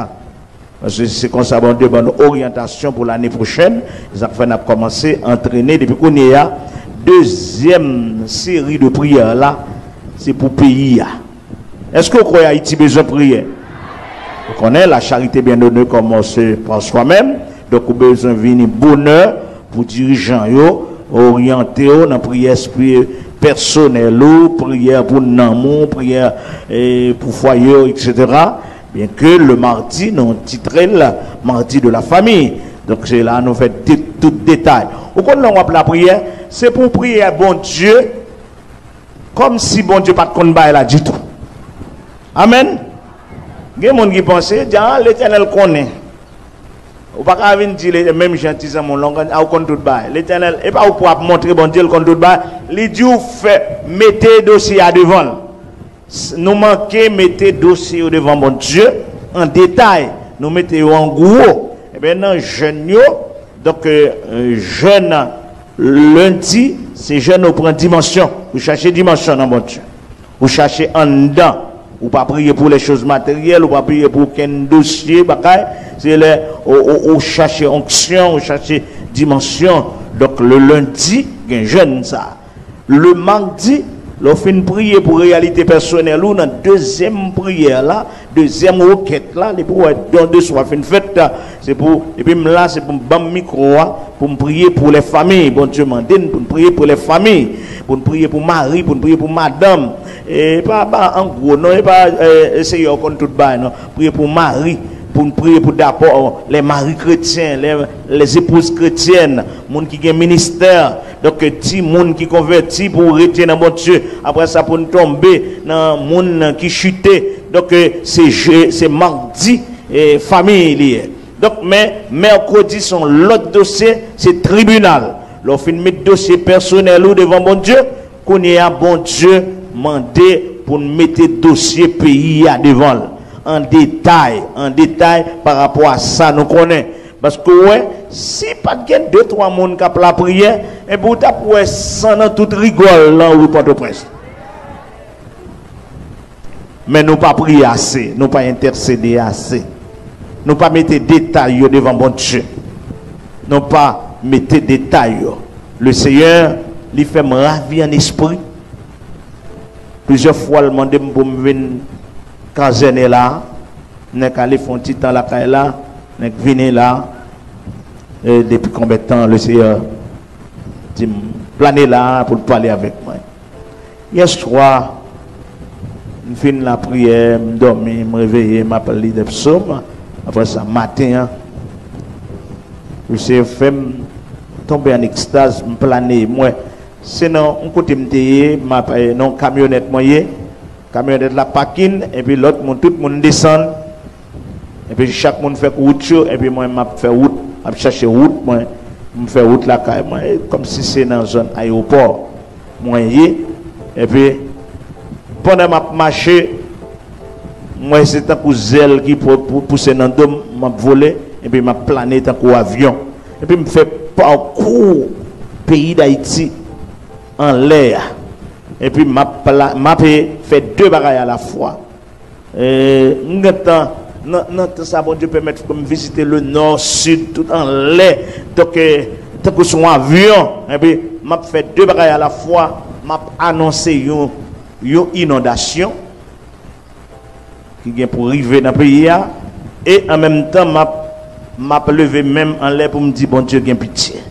Paske se konsa Bondye ban nou oryantasyon pou lane pwochèn. Se sa k fè n ap kòmanse antrene depi kounye a. Dezyèm seri de priyè la, se pou peyi a. Èske w kwè Ayiti bezwen priyè? Ou konnen, la charité bien donnée commence par soi-même. Donk, ou bezwen vini bonè pou dirijan yo oryante w nan priyè espi-, pèsonèl ou, priyè pou nanm ou, priyè, eh, pou fwaye w, etsetera. Byenke le mardi, nou titre l mardi de la famille. Donk, se la nou fè de-, tout detay. Ou konn lè w ap lapriyè, se pou w priye Bondye kòmsi Bondye pa t konn bagay la ditou. Amèn. Gen moun ki panse, di, "Ah, Letènèl konnen." Ou pa ka vin di, le-, menm jan ti zanmi w lan, "Ah, ou konn tout bagay." Letènèl, e pa ou pou ap montre Bondye l konn tout bagay. Li di w fè, mete dosye a devan l. S-, nou manke mete dosye yo devan Bondye an detay. Nou mete yo an gwo. Ebyen, nan jèn yo, donk, euh, jèn lendi, se jèn ou pran dimansyon. Ou chache dimansyon nan Bondye. Ou chache anndan. Ou pa priye pou les choses matérielles, ou pa priye pou okenn dosye, bagay. Se lè ou, ou, ou chache onksyon, ou chache dimansyon. Donk, le lendi, gen jèn sa. Le mardi, lè w fin priye pou reyalite pèsonèl ou nan dezyèm priyè la, dezyèm rekèt la, depi w wè don de swa fin fèt, se pou, epi m la, se pou m ban m mikwo a, pou m priye pou lè famiy. Bondye mande n pou n priye pou lè famiy, pou n priye pou mari, pou n priye pou madanm. E pa, pa an gwo, non, e pa, eh, Seyè w konn tout bagay, non. Priye pou mari, pou n priye pou dabò lè mari kretyen, lè, lè zepouz kretyèn, moun ki gen ministè, donk, timoun ki konvèti pou rete nan Bondye. Apre sa, pou n tonbe nan moun ki chite. Donk, se je-, se mardi, eh, fanmi li ye. Donk, men, mèkredi, se yon lòt dosye, se tribinal. Lè w fin met dosye pèsonèl ou devan Bondye, kounye a, Bondye mande pou n mete dosye peyi a devan l. An detay, an detay pa rapò a sa nou konnen. Paske w wè, si pa t gen de, twa moun k ap lapriyè, epi w t ap wè san nan tout rigòl nan ri Pòtoprens. Men nou pa priye ase, nou pa entèsede ase. Nou pa mete detay yo devan Bondye. Nou pa mete detay yo. Le Seyè, li fè m ravi an espri. Plizyè fwa, l mande m pou m vin kazène la. Nèk ale fè yon ti tan lakay la, nèk vini la. E depi konbyen tan Leseyè di m plane la pou l pale avèk mwen? Yèswa, m fin lapriyè, m dòmi, m reveye, m ap li de psòm. Apre sa, maten an, Leseyè fè m tonbe an ekstaz, m plane, m wè se nan yon kote m te ye, m ap, eh, nan yon kamyonèt mwen ye. Kamyonèt la pakin, epi lòt moun, tout moun desann. Epi chak moun fè wout yo, epi mwen m ap fè wout, m ap chache wout mwen, m fè wout lakay mwen, e kòmsi se nan zòn ayewopò mwen ye. Epi pandan m ap mache, m wè se tankou zèl ki pou, pou, pouse nan do m, m ap vole, epi m ap plane tankou avyon. Epi m fè pakou peyi Dayiti anlè a. Epi m ap pla-, m ap fè de bagay alafwa. E, m gentan, nan, nan tan sa, Bondye pèmèt ke m vizite le nò, sid, tout anlè. Donk, e, tankou sou yon avyon. Epi, m ap fè de bagay alafwa. M ap anonse yon, yon inondasyon ki gen pou rive nan peyi a. E an menm tan, m ap, m ap leve men m anlè pou m di, Bondye gen pitye.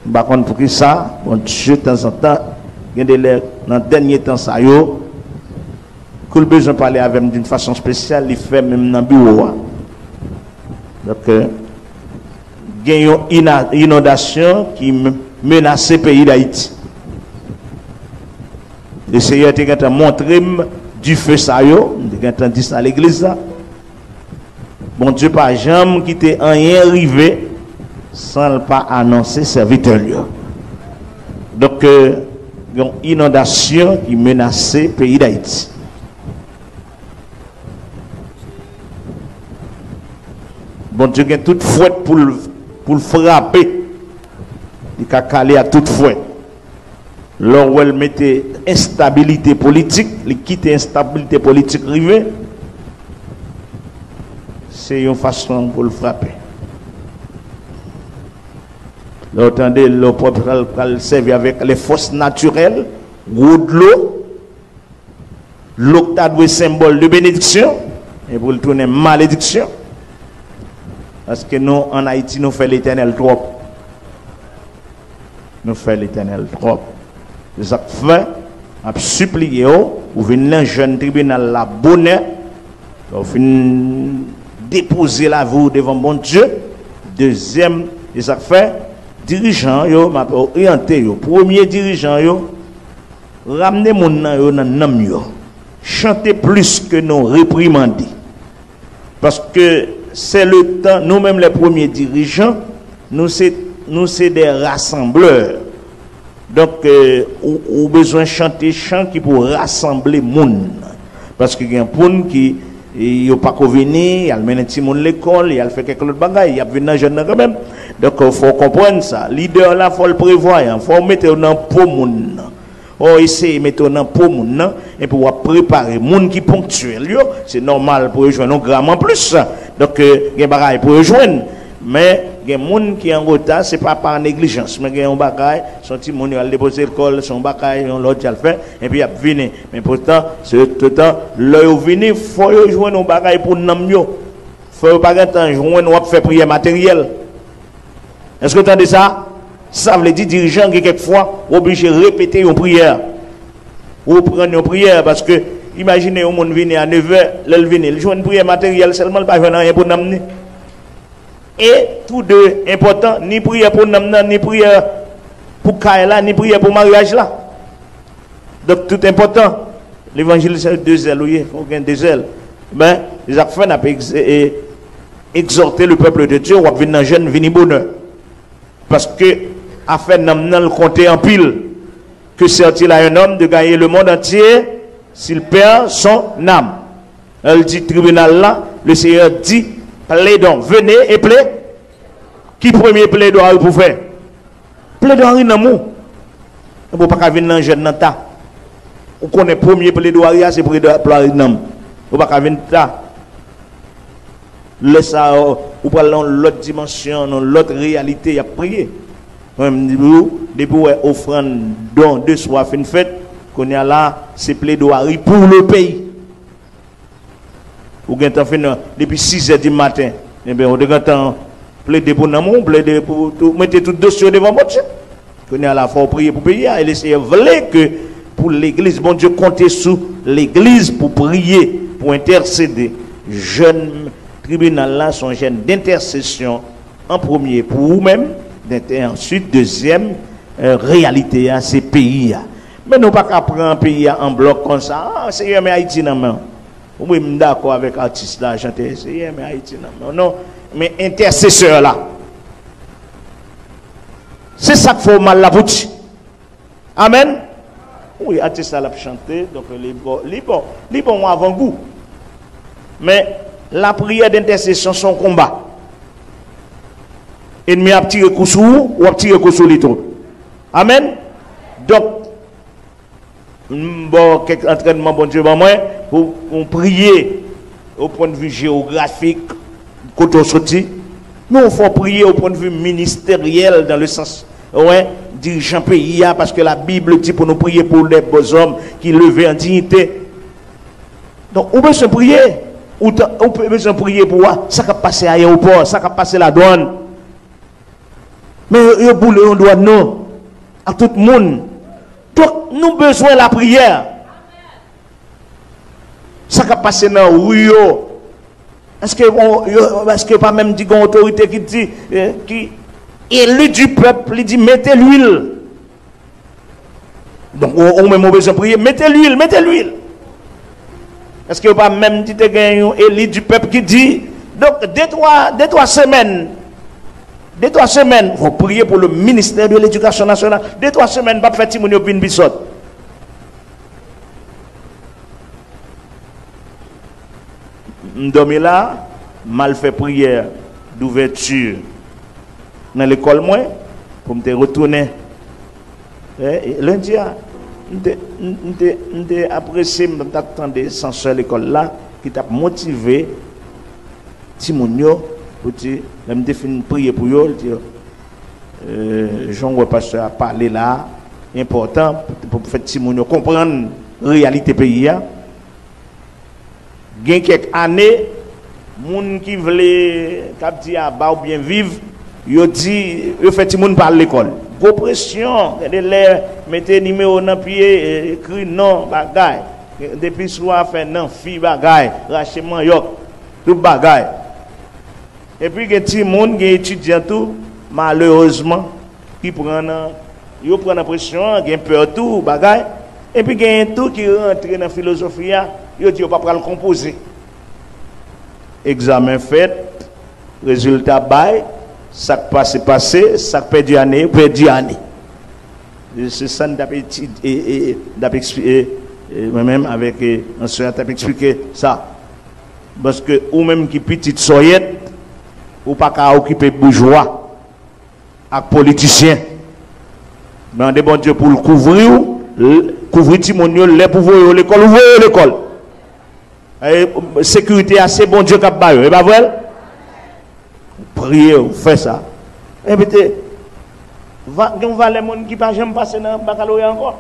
M pa konn poukisa, Bondye, tanzantan, gen de lè, nan dènye tan sa yo, kou l bezwen pale avè m d'une façon spéciale, li fè menm nan biwo a. Donk, euh, gen yon ina-, inondasyon ki m-, menase peyi Dayiti. Leseyè te gentan montre m dife sa yo, m te gentan di sa legliz la. Bondye pa janm kite anyen rive san l pa anonse sèvitè l yo. Donk, euh, yon inondasyon ki menase peyi Dayiti. Bondye gen tout fwèt pou l, pou l frape. Li ka kale ak tout fwèt. Lè w wè l mete enstabilite politik, li kite enstabilite politik rive, se yon fason pou l frape. Lè w tande lè w pral, pral sèvi avèk les forces naturelles, gwo dlo, dlo k ta dwe senbòl de benediksyon, e pou l tounen malediksyon. Paske nou, ann Ayiti, nou fè Letènèl twòp. Nou fè Letènèl twòp. Se sa k fè, m ap sipliye w, ou vin nan jèn tribinal la bonè, lè w fin depoze lavi w devan Bondye. Dezyèm, se sa k fè, dirijan yo, m ap oryante yo, premye dirijan yo, ramne moun nan yo nan nanm yo. Chante plis ke nou reprimande. Paske se le tan, nou menm, les premiers dirigeants, nou se, nou se des rassembleurs. Donk, euh, ou, ou bezwen chante chan ki pou rasanble moun. Paske gen moun ki, e, yo pa ko vini, y al mennen timoun lekòl, y al fè kèk lòt bagay, y ap vin nan jèn nan kanmenm. Donk, euh, fò w konprann sa. Lidè la, fò l prevwayan, fò w mete w nan po moun nan. Fò w eseye mete w nan po moun nan, epi w ap prepare moun ki ponktyèl yo, se nòmal pou yo jwenn yon gram anplis. Donk, euh, gen bagay pou yo jwenn. Men, gen moun ki an reta, se pa pa neglijans, men gen yon bagay, se yon timoun yo al depoze lekòl, se yon bagay, yon lòt y al fè, epi y ap vini. Men poutan, se toutan, lè yo vini, fò yo jwenn yon bagay pou nanm yo. Fò yo pa gen tan jwenn w ap fè priyè materyèl. Èske w tande sa? Sa vle di dirijan gen kèk fwa, w oblije repete yon priyè. Ou pran yon priyè, paske imajine yon moun vini a nevè, lè l vini, l jwenn priyè materyèl sèlman, l pa jwenn anyen pou nanm ni. E tou de enpòtan, ni priyè pou nanm nan, ni priyè pou kay la, ni priyè pou maryaj la. Donk, tout enpòtan. Levanjil se de zèl ou ye, fò w gen de zèl. Men, se sa k fè n ap egz-, e, egzòte le peuple de Dieu, w ap vin nan jèn, vini bonè. Paske afè nanm nan l konte anpil. Que sert-il à un homme de gagner le monde entier s'il perd son âme? Lè l di tribinal la, le Seyè di, plaidons, venez et plaidons. Ki premye pledwari pou fè? Pledwari nanm ou. Ou pa ka vin nan jèn nan ta. Ou konnen premye pledwari a se pledwari nanm. Ou pa ka vin ta. Lè sa a, ou pral nan yon lòt dimansyon, nan yon lòt reyalite, y ap priye. Mwen, m di w, depi w wè ofrann, don de swa fin fèt, kounye a la, se pledwari pou le peyi. Ou gentan fin, depi sizè di maten, ebyen, ou te gentan plede pou nanm ou, plede pou tou, mete tout dosye w devan Bondye. Kounye a la, fò w priye pou peyi a, e le Seyè vle ke pou legliz, Bondye konte sou legliz pou priye, pou entèsede. Jèn tribinal la, se yon jèn dentèsesyon an premye pou ou menm, dentè-, answit, dezyèm, euh, reyalite a, se peyi a. Men nou pa ka pran peyi a an blòk konsa. Ah, Seyè, men Ayiti nan men w. Wi, m dakò avèk atis la, chantè, Seyè, men Ayiti nan men w. Non, men entèsesè la. Se sa k fè w mal la pou ti. Amèn. Wi, atis la, l ap chante, donk li bon, li bon, li bon yon avangou. Men, lapriyè dentèsesyon se yon konba. Ènmi ap tire kou sou ou, ou ap tire kou sou li tou. Amèn. Donk, m ba w kèk antrènman Bondye ban mwen pou, pou w priye o pwennvi jewografik, kote w soti. Men w fò priye o pwennvi ministeryèl, dans le sens, wè, dirijan peyi a, paske la Bible di pou nou priye pour les beaux hommes qui levés en dignité. Donk, ou bezwen priye. Ou ta, ou pe-, bezwen priye pou wè sa k ap pase ayewopò, sa k ap pase ladwann. Men yo, yo boule yon dwàn nou, ak tout moun. Donk, nou bezwen lapriyè. Sa k ap pase nan ri yo? Èske yo, yo, èske yo pa menm di gen otorite ki di, eh, ki eli du pèp, li di, mete lwil. Donk, ou, ou menm ou bezwen priye, mete lwil, mete lwil. Èske yo pa menm di te gen yon eli du pèp ki di, donk, de twa, de twa semèn, de twa semèn, fò priye pou le ministère de l'éducation nationale, de twa semèn, p ap fè timoun yo vin pi sòt. M dòmi la, m al fè priyè. d'ouverture nan lekòl mwen, pou m te retounen. E, e, lendi a, m te, m, m te, m te apresye, m t ap tande sansè lekòl la, ki t ap motive timoun yo, pou di, lè m te fin priye pou yo, l di, e, jan w wè pastè a pale la a, enpòtan pou, pou fè timoun yo konprann reyalite peyi a. Gen kèk ane, moun ki vle, k ap di aba oubyen viv, yo di, yo fè timoun pa al lekòl. Gwo presyon, gen de lè, mete nimewo nan pye, e, ekri non, bagay. Depi sou afè nan fi, bagay, rache manyòk, tout bagay. Epi gen timoun, gen etidyan tou, malerezman, ki pran nan, yo pran nan presyon an, gen pè tou, bagay. Epi genyen tou ki rantre nan filozofi a, yo di yo pa pral konpoze. Egzamen fèt, rezilta bay, sa k pase, pase, sa k pèdi ane, pèdi ane. E se sa n t ap etid-, e, e, e, n t ap ekspli-, e, e, mwen menm avèk, e, ansyen an t ap eksplike sa. Paske ou menm ki pitit sòyèt, ou pa ka okipe boujwa ak politisyen. Mande Bondye pou l kouvri w, l-, kouvri timoun yo, lè pou voye yo lekòl, ou voye yo lekòl. E, sekirite a, se Bondye k ap ba yo, e pa vre l? Priye, ou fè sa. Envite, va, gen yon valè moun ki pa janm pase nan bakaloreya ankò.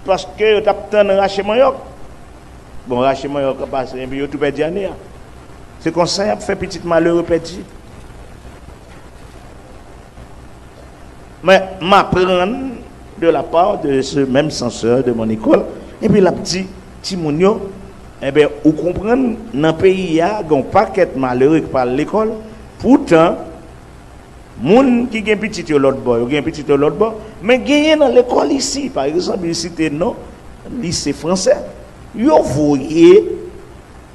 Paske yo t ap tann rache manyòk. Bon, rache manyòk an pase, epi yo tou pèdi ane a. Se konsa y ap fè pitit malere pèdi. Men m aprann de la part de ce même censeur de mon école, epi l ap di timoun yo, enben, ou konprann, nan peyi a, gen yon pakèt malere ki pa al lekòl, poutan, moun ki gen pitit yo lòt bò, yo gen pitit yo lòt bò, men genyen nan lekòl isi, pa egzanp, li site non, lise fransè, yo voye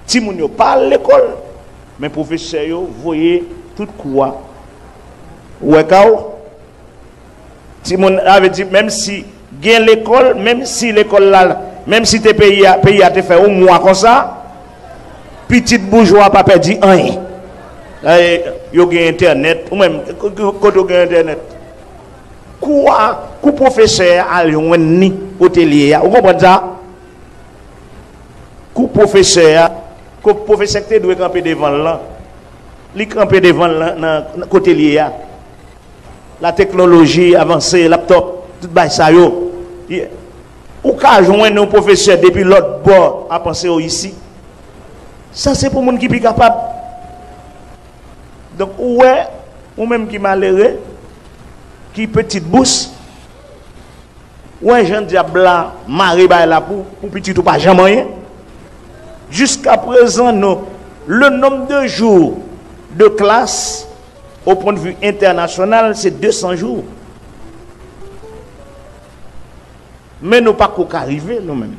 timoun yo pa al lekòl, men pwofesè yo voye tout kou a. Ou wè ka w? Timoun, sa vle di, menm si gen lekòl, menm si lekòl la, menm si te peyi a, peyi a te fè yon mwa konsa, pitit boujwa pa pèdi anyen. E, yo gen entènèt, ou menm, ko-, ko-, kote w gen entènèt? Kou a, kou pwofesè a al jwenn li kote l ye a. Ou konprann sa? Kou pwofesè a, kou pwofesè ki te dwe kanpe devan l lan, li kanpe devan l lan nan, nan kote l ye a. La teknoloji avanse, laptòp, tout bagay sa yo. Ye-, ou ka jwenn yon pwofesè depi lòt bò a panse w isi. Sa se pou moun ki pi kapab. Donk, ou wè, ou menm ki malere, ki pitit bous, ou wè jan dyab la mare bagay la pou, pou pitit ou pa janm anyen. Jiskaprezan, nou, le nombre de jours de classe, au point de vue international, se de san jou. Men nou pako ka rive, nou menm.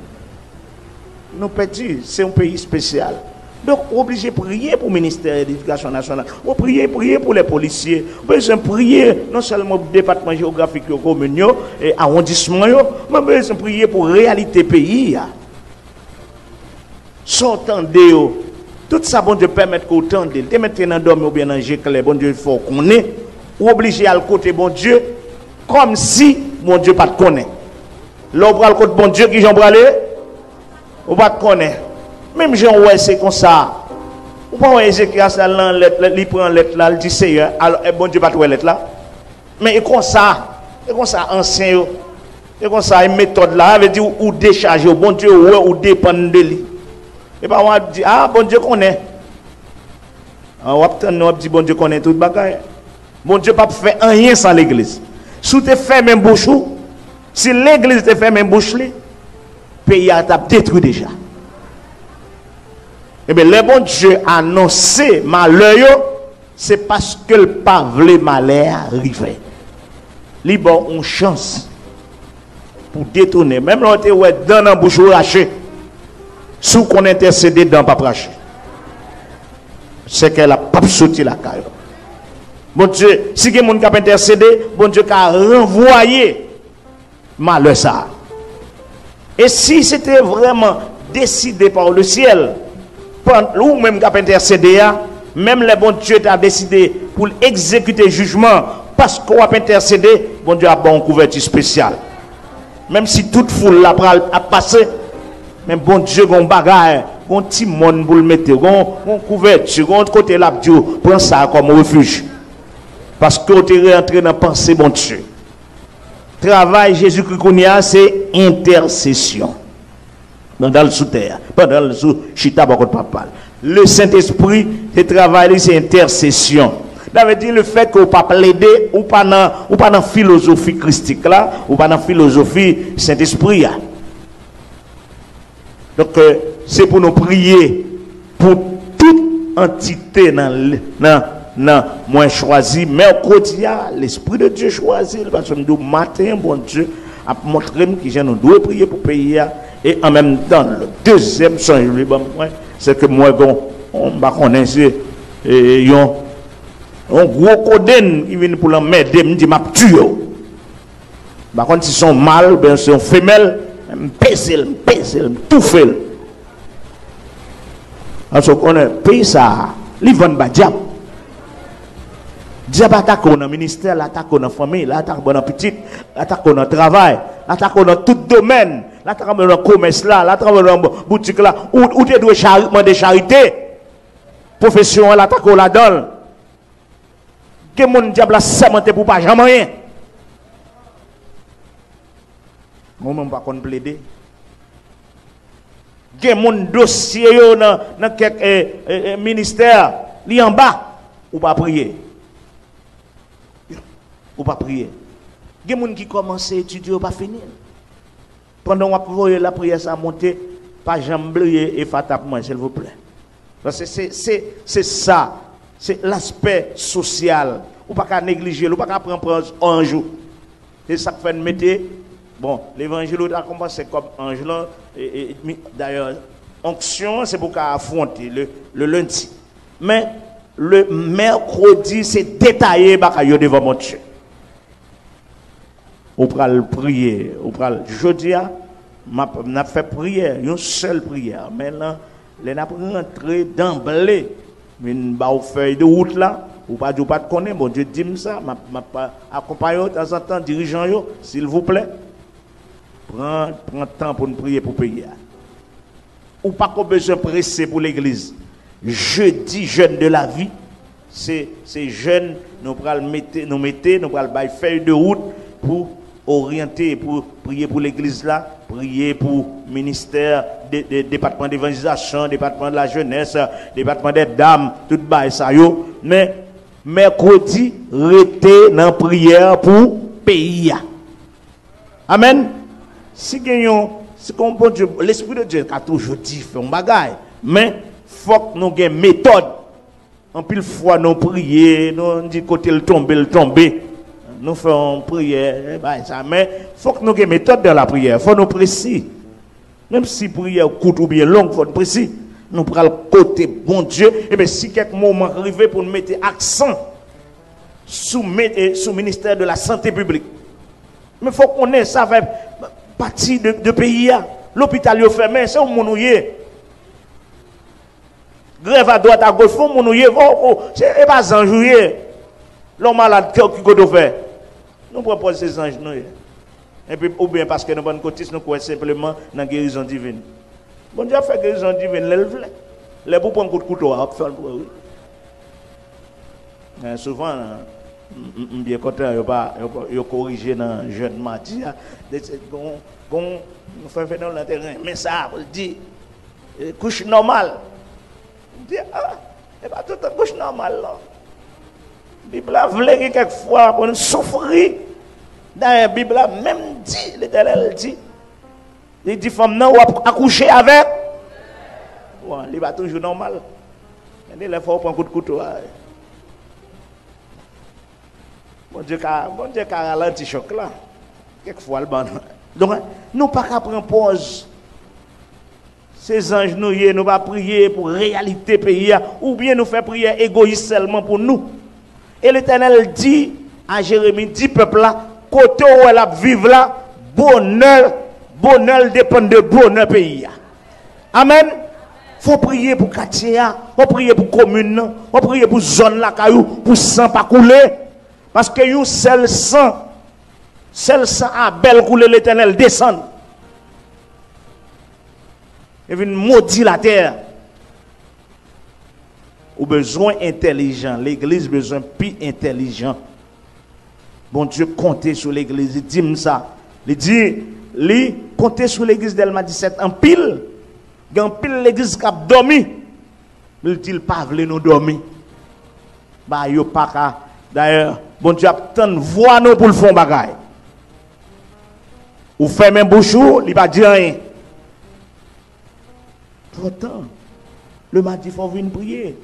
Nou pèdi, se yon peyi espesyal. Donk, ou oblije priye pou ministè edikasyon nasyonal. Ou priye, priye pou lè polisye. Ou bezwen priye non sèlman pou depatman jewografik yo, komin yo, e awondisman yo, men ou bezwen priye pou reyalite peyi a. Sa w tande yo, tout sa Bondye pèmèt ke w tande, l te mete nan dòmi oubyen nan je klè, Bondye fè w konnen, ou oblije al kote Bondye, kòmsi Bondye pa t konnen. Lè w pral kot Bondye, kijan w prale? Ou pa t konnen. Menm jan w wè se konsa. Ou pa wè Ezekyas al nan lèt, li pran lèt la, li di, Seyè, alò, e Bondye pa t wè lèt la? Men e konsa, e konsa ansyen yo, e konsa e metòd la, sa vle di ou, ou dechaje w, Bondye wè ou depann de li. E pa w ap di, a, Bondye konnen. An, w ap tann, w ap di, Bondye konnen tout bagay. Bondye p ap fè anyen san legliz. Si w te fèmen bouch ou, si legliz te fèmen bouch li, peyi a t ap detwi deja. Ebyen, lè Bondye anonse malè yo, se paske l pa vle malè a rive. Li ba w yon chans pou w detounen. Menm lè w te wè dan nan bouch ou rache, si w konn entèsede, dan p ap rache. Sèkèy la p ap soti lakay ou. Bondye, si gen moun k ap entèsede, Bondye ka ranvwaye malè sa a. E si se te vrèman deside pa le syèl, ou menm k ap entèsede a, Menm lè Bondye ta deside pou l egzekite jijman, paske w ap entèsede, Bondye ap ba w yon kouvèti espesyal. Menm si tout foul la pral ap pase, men Bondye gen yon bagay, gen yon ti mòn pou l mete w, gen yon, gen yon kouvèti, gen yon kote l ap di w, pran sa a kòm refij. Paske w te rantre nan panse Bondye. Travay Jezikri kounye a, se entèsesyon. Pandan l sou tè a, pandan l sou chita bò kot Papa l. Le Sentespri se travay li, se entèsesyon. Sa vle di, lefètke ou pa plede, ou pa nan, ou pa nan filozofi kristik la, ou pa nan filozofi Sentespri a. Donk, euh, se pou nou priye pou tout antite nan, nan, nan mwen chwazi mèkredi a, Lespri de Dye chwazi l, paske m di w maten, Bondye ap montre m kijan nou dwe priye pou peyi a, e an menm tan, dezyèm sonj li ban mwen, se ke mwen gon, m pa konnen se, e, yon, yon gwo kodenn ki vin pou l anmède m, di m ap tiye w. M pa konn si se yon mal oubyen se yon femèl, men m peze l, m peze l, m toufe l. Paske w konnen, peyi sa a, li vann bay dyab. Dyab atake w nan ministè, l atake w nan fanmi, l atake w nan pitit, l atake w nan travay, l atake w nan tout domèn, l atake w nan komès la, l atake w nan boutik la. Ou, ou te dwe chari, mande charite. Pwofesyon an, l atake w ladan l. Gen moun dyab la sèmante pou pa janm anyen. Mwen menm, m pa konn plede. Gen moun dosye yo nan, nan kèk, eh, eh, eh, ministè, li anba. Ou pa priye. Ou pa priye. Gen moun ki kòmanse etidye, yo pa fini l. Pandan w ap voye lapriyè sa a monte, pa janm bliye Efata pou mwen, silvouplè. Paske se, se, se sa, se laspè sosyal. Ou pa ka neglije l, ou pa ka pran pòz anj ou. Se sa k fè n mete, bon, levanjil ou ta kòmanse kòm anj lan, e, e, mi, dayè, onksyon an se pou w ka afwonte le, le lendi. Men, le mèkredi, se detaye bagay yo devan Bondye. Ou pral priye, ou pral, jodi a, m ap, n ap fè priyè, yon sèl priyè. Men nan, lè n ap rantre danble, vin ba w fèy de wout la, ou pa di w pa t konnen, Bondye di m sa, m ap, m ap akonpaye w tanzantan, dirijan yo, silvouplè, pran, pran tan pou n priye pou peyi a. Ou pako bezwen prese pou legliz. Jeudi, jeûne de la vie, se, se jèn nou pral mete, nou mete, nou pral bay fèy de wout pou oryante, pou priye pou legliz la, priye pou ministè de, de, depatman devanjelizasyon, depatman de la jenès, depatman dè dam, tout bagay sa yo. Men, mèkredi, rete nan priyè pou peyi a. Amèn. Si gen yon, si kon Bondye, Lespri de Dye ka toujou di fè yon bagay, men fòk nou gen metòd. Anpil fwa nou priye, nou di kote l tonbe, l tonbe. Nou fè yon priyè, bagay sa, men fòk nou gen metòd nan lapriyè, fò nou presi. Menm si priyè kout oubyen long, fò n presi. Nou pral kote Bondye. Ebyen, si kèk moman rive pou n mete aksan sou, me- eh, sou ministè de la sante piblik. Men fò w konnen, sa fè pati de, de peyi a. Lopital yo fèmen, se yon moun ou ye. Grèv adwat agoch, se yon moun ou ye. Fò, fò, se, e pa zanj ou ye. Lè w malad, ki, ki kote w fè? Nou pran pòz se zanj nou ye. Epi, oubyen paske nou pannkotis, nou kwè senpleman nan gerizon divin. Bondye ap fè gerizon divin lè l vle. Lè pou pran kout kouto a, w ap fè l pran, wi. Men souvan, m, m, m byen kontan, yo pa, yo, yo korije nan jèn madi a. De, se, gon, gon, nou fè fè nan te renmen sa, pou l di, e, kouch nòmal. M di, a, e pa tout tan kouch nòmal, non. Bib la vle gen kèk fwa pou n soufri. Dayè, Bib la menm di, Letènèl di, li di fanm nan, w ap akouche avèk. Bon, li pa toujou nòmal. Gen de lè fò w pran kout kouto a. Bondye ka, Bondye ka ralanti chòk la. Kèk fwa l ban nou. Donk, nou pa ka pran pòz se zanj nou ye, nou pa priye pou reyalite peyi a, oubyen nou fè priyè egoyis sèlman pou nou. E Letènèl di a Jeremi, di pèp la, kote w wè l ap viv la, bonè, bonè l depann de bonè peyi a. Amèn. Fò w priye pou katye a, fò w priye pou komin nan, fò w priye pou zòn lakay ou, pou san pa koule. Paske yon sèl san, sèl san Abèl koule, Letènèl desann e vin modi latè. Ou bezwen entèlijan, legliz bezwen pi entèlijan. Bondye konte sou legliz, li di m sa. Li di, li konte sou legliz Dèlma disèt anpil. Gen anpil legliz k ap dòmi. Li di l pa vle nou dòmi. Ba yo pa ka. Dayè, Bondye ap tann vwa nou pou l fè yon bagay. Ou fèmen bouch ou, li pa di anyen. Twò tan. Le madi, fò w vin priye.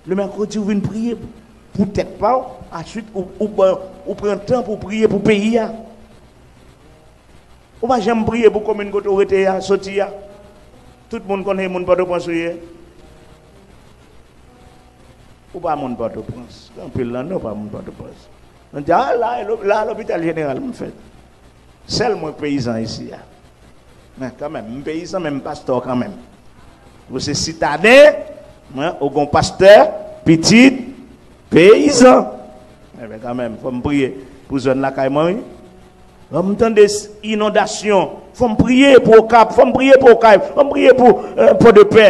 Le mèkredi, w vin priye pou tèt pa w. Answit, ou, ou, ban- ou pran tan pou priye pou peyi a. Ou pa janm priye pou komin kote w rete a, soti a. Tout moun konnen moun Pòtoprens ou ye. Ou pa moun Pòtoprens. Gen anpil nan nou pa moun Pòtoprens. Nou di, a, la, e lo- la, lopital jeneral m fèt. Sèl mwen k peyizan isi a. Men kanmenm, m peyizan, men m pastè kanmenm. Ou se sitaden, mwen, ou gon pastè, pitit, peyizan. Enben, kanmenm, fò m priye pou zòn lakay mwen, wi. Lè m tande s- inondasyon, fò m priye pou Okap, fò m priye pou Okay, fò m priye pou eh, Pòdepè.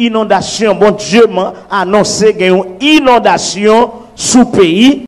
Inondasyon, Bondye m anonse gen yon inondasyon sou peyi.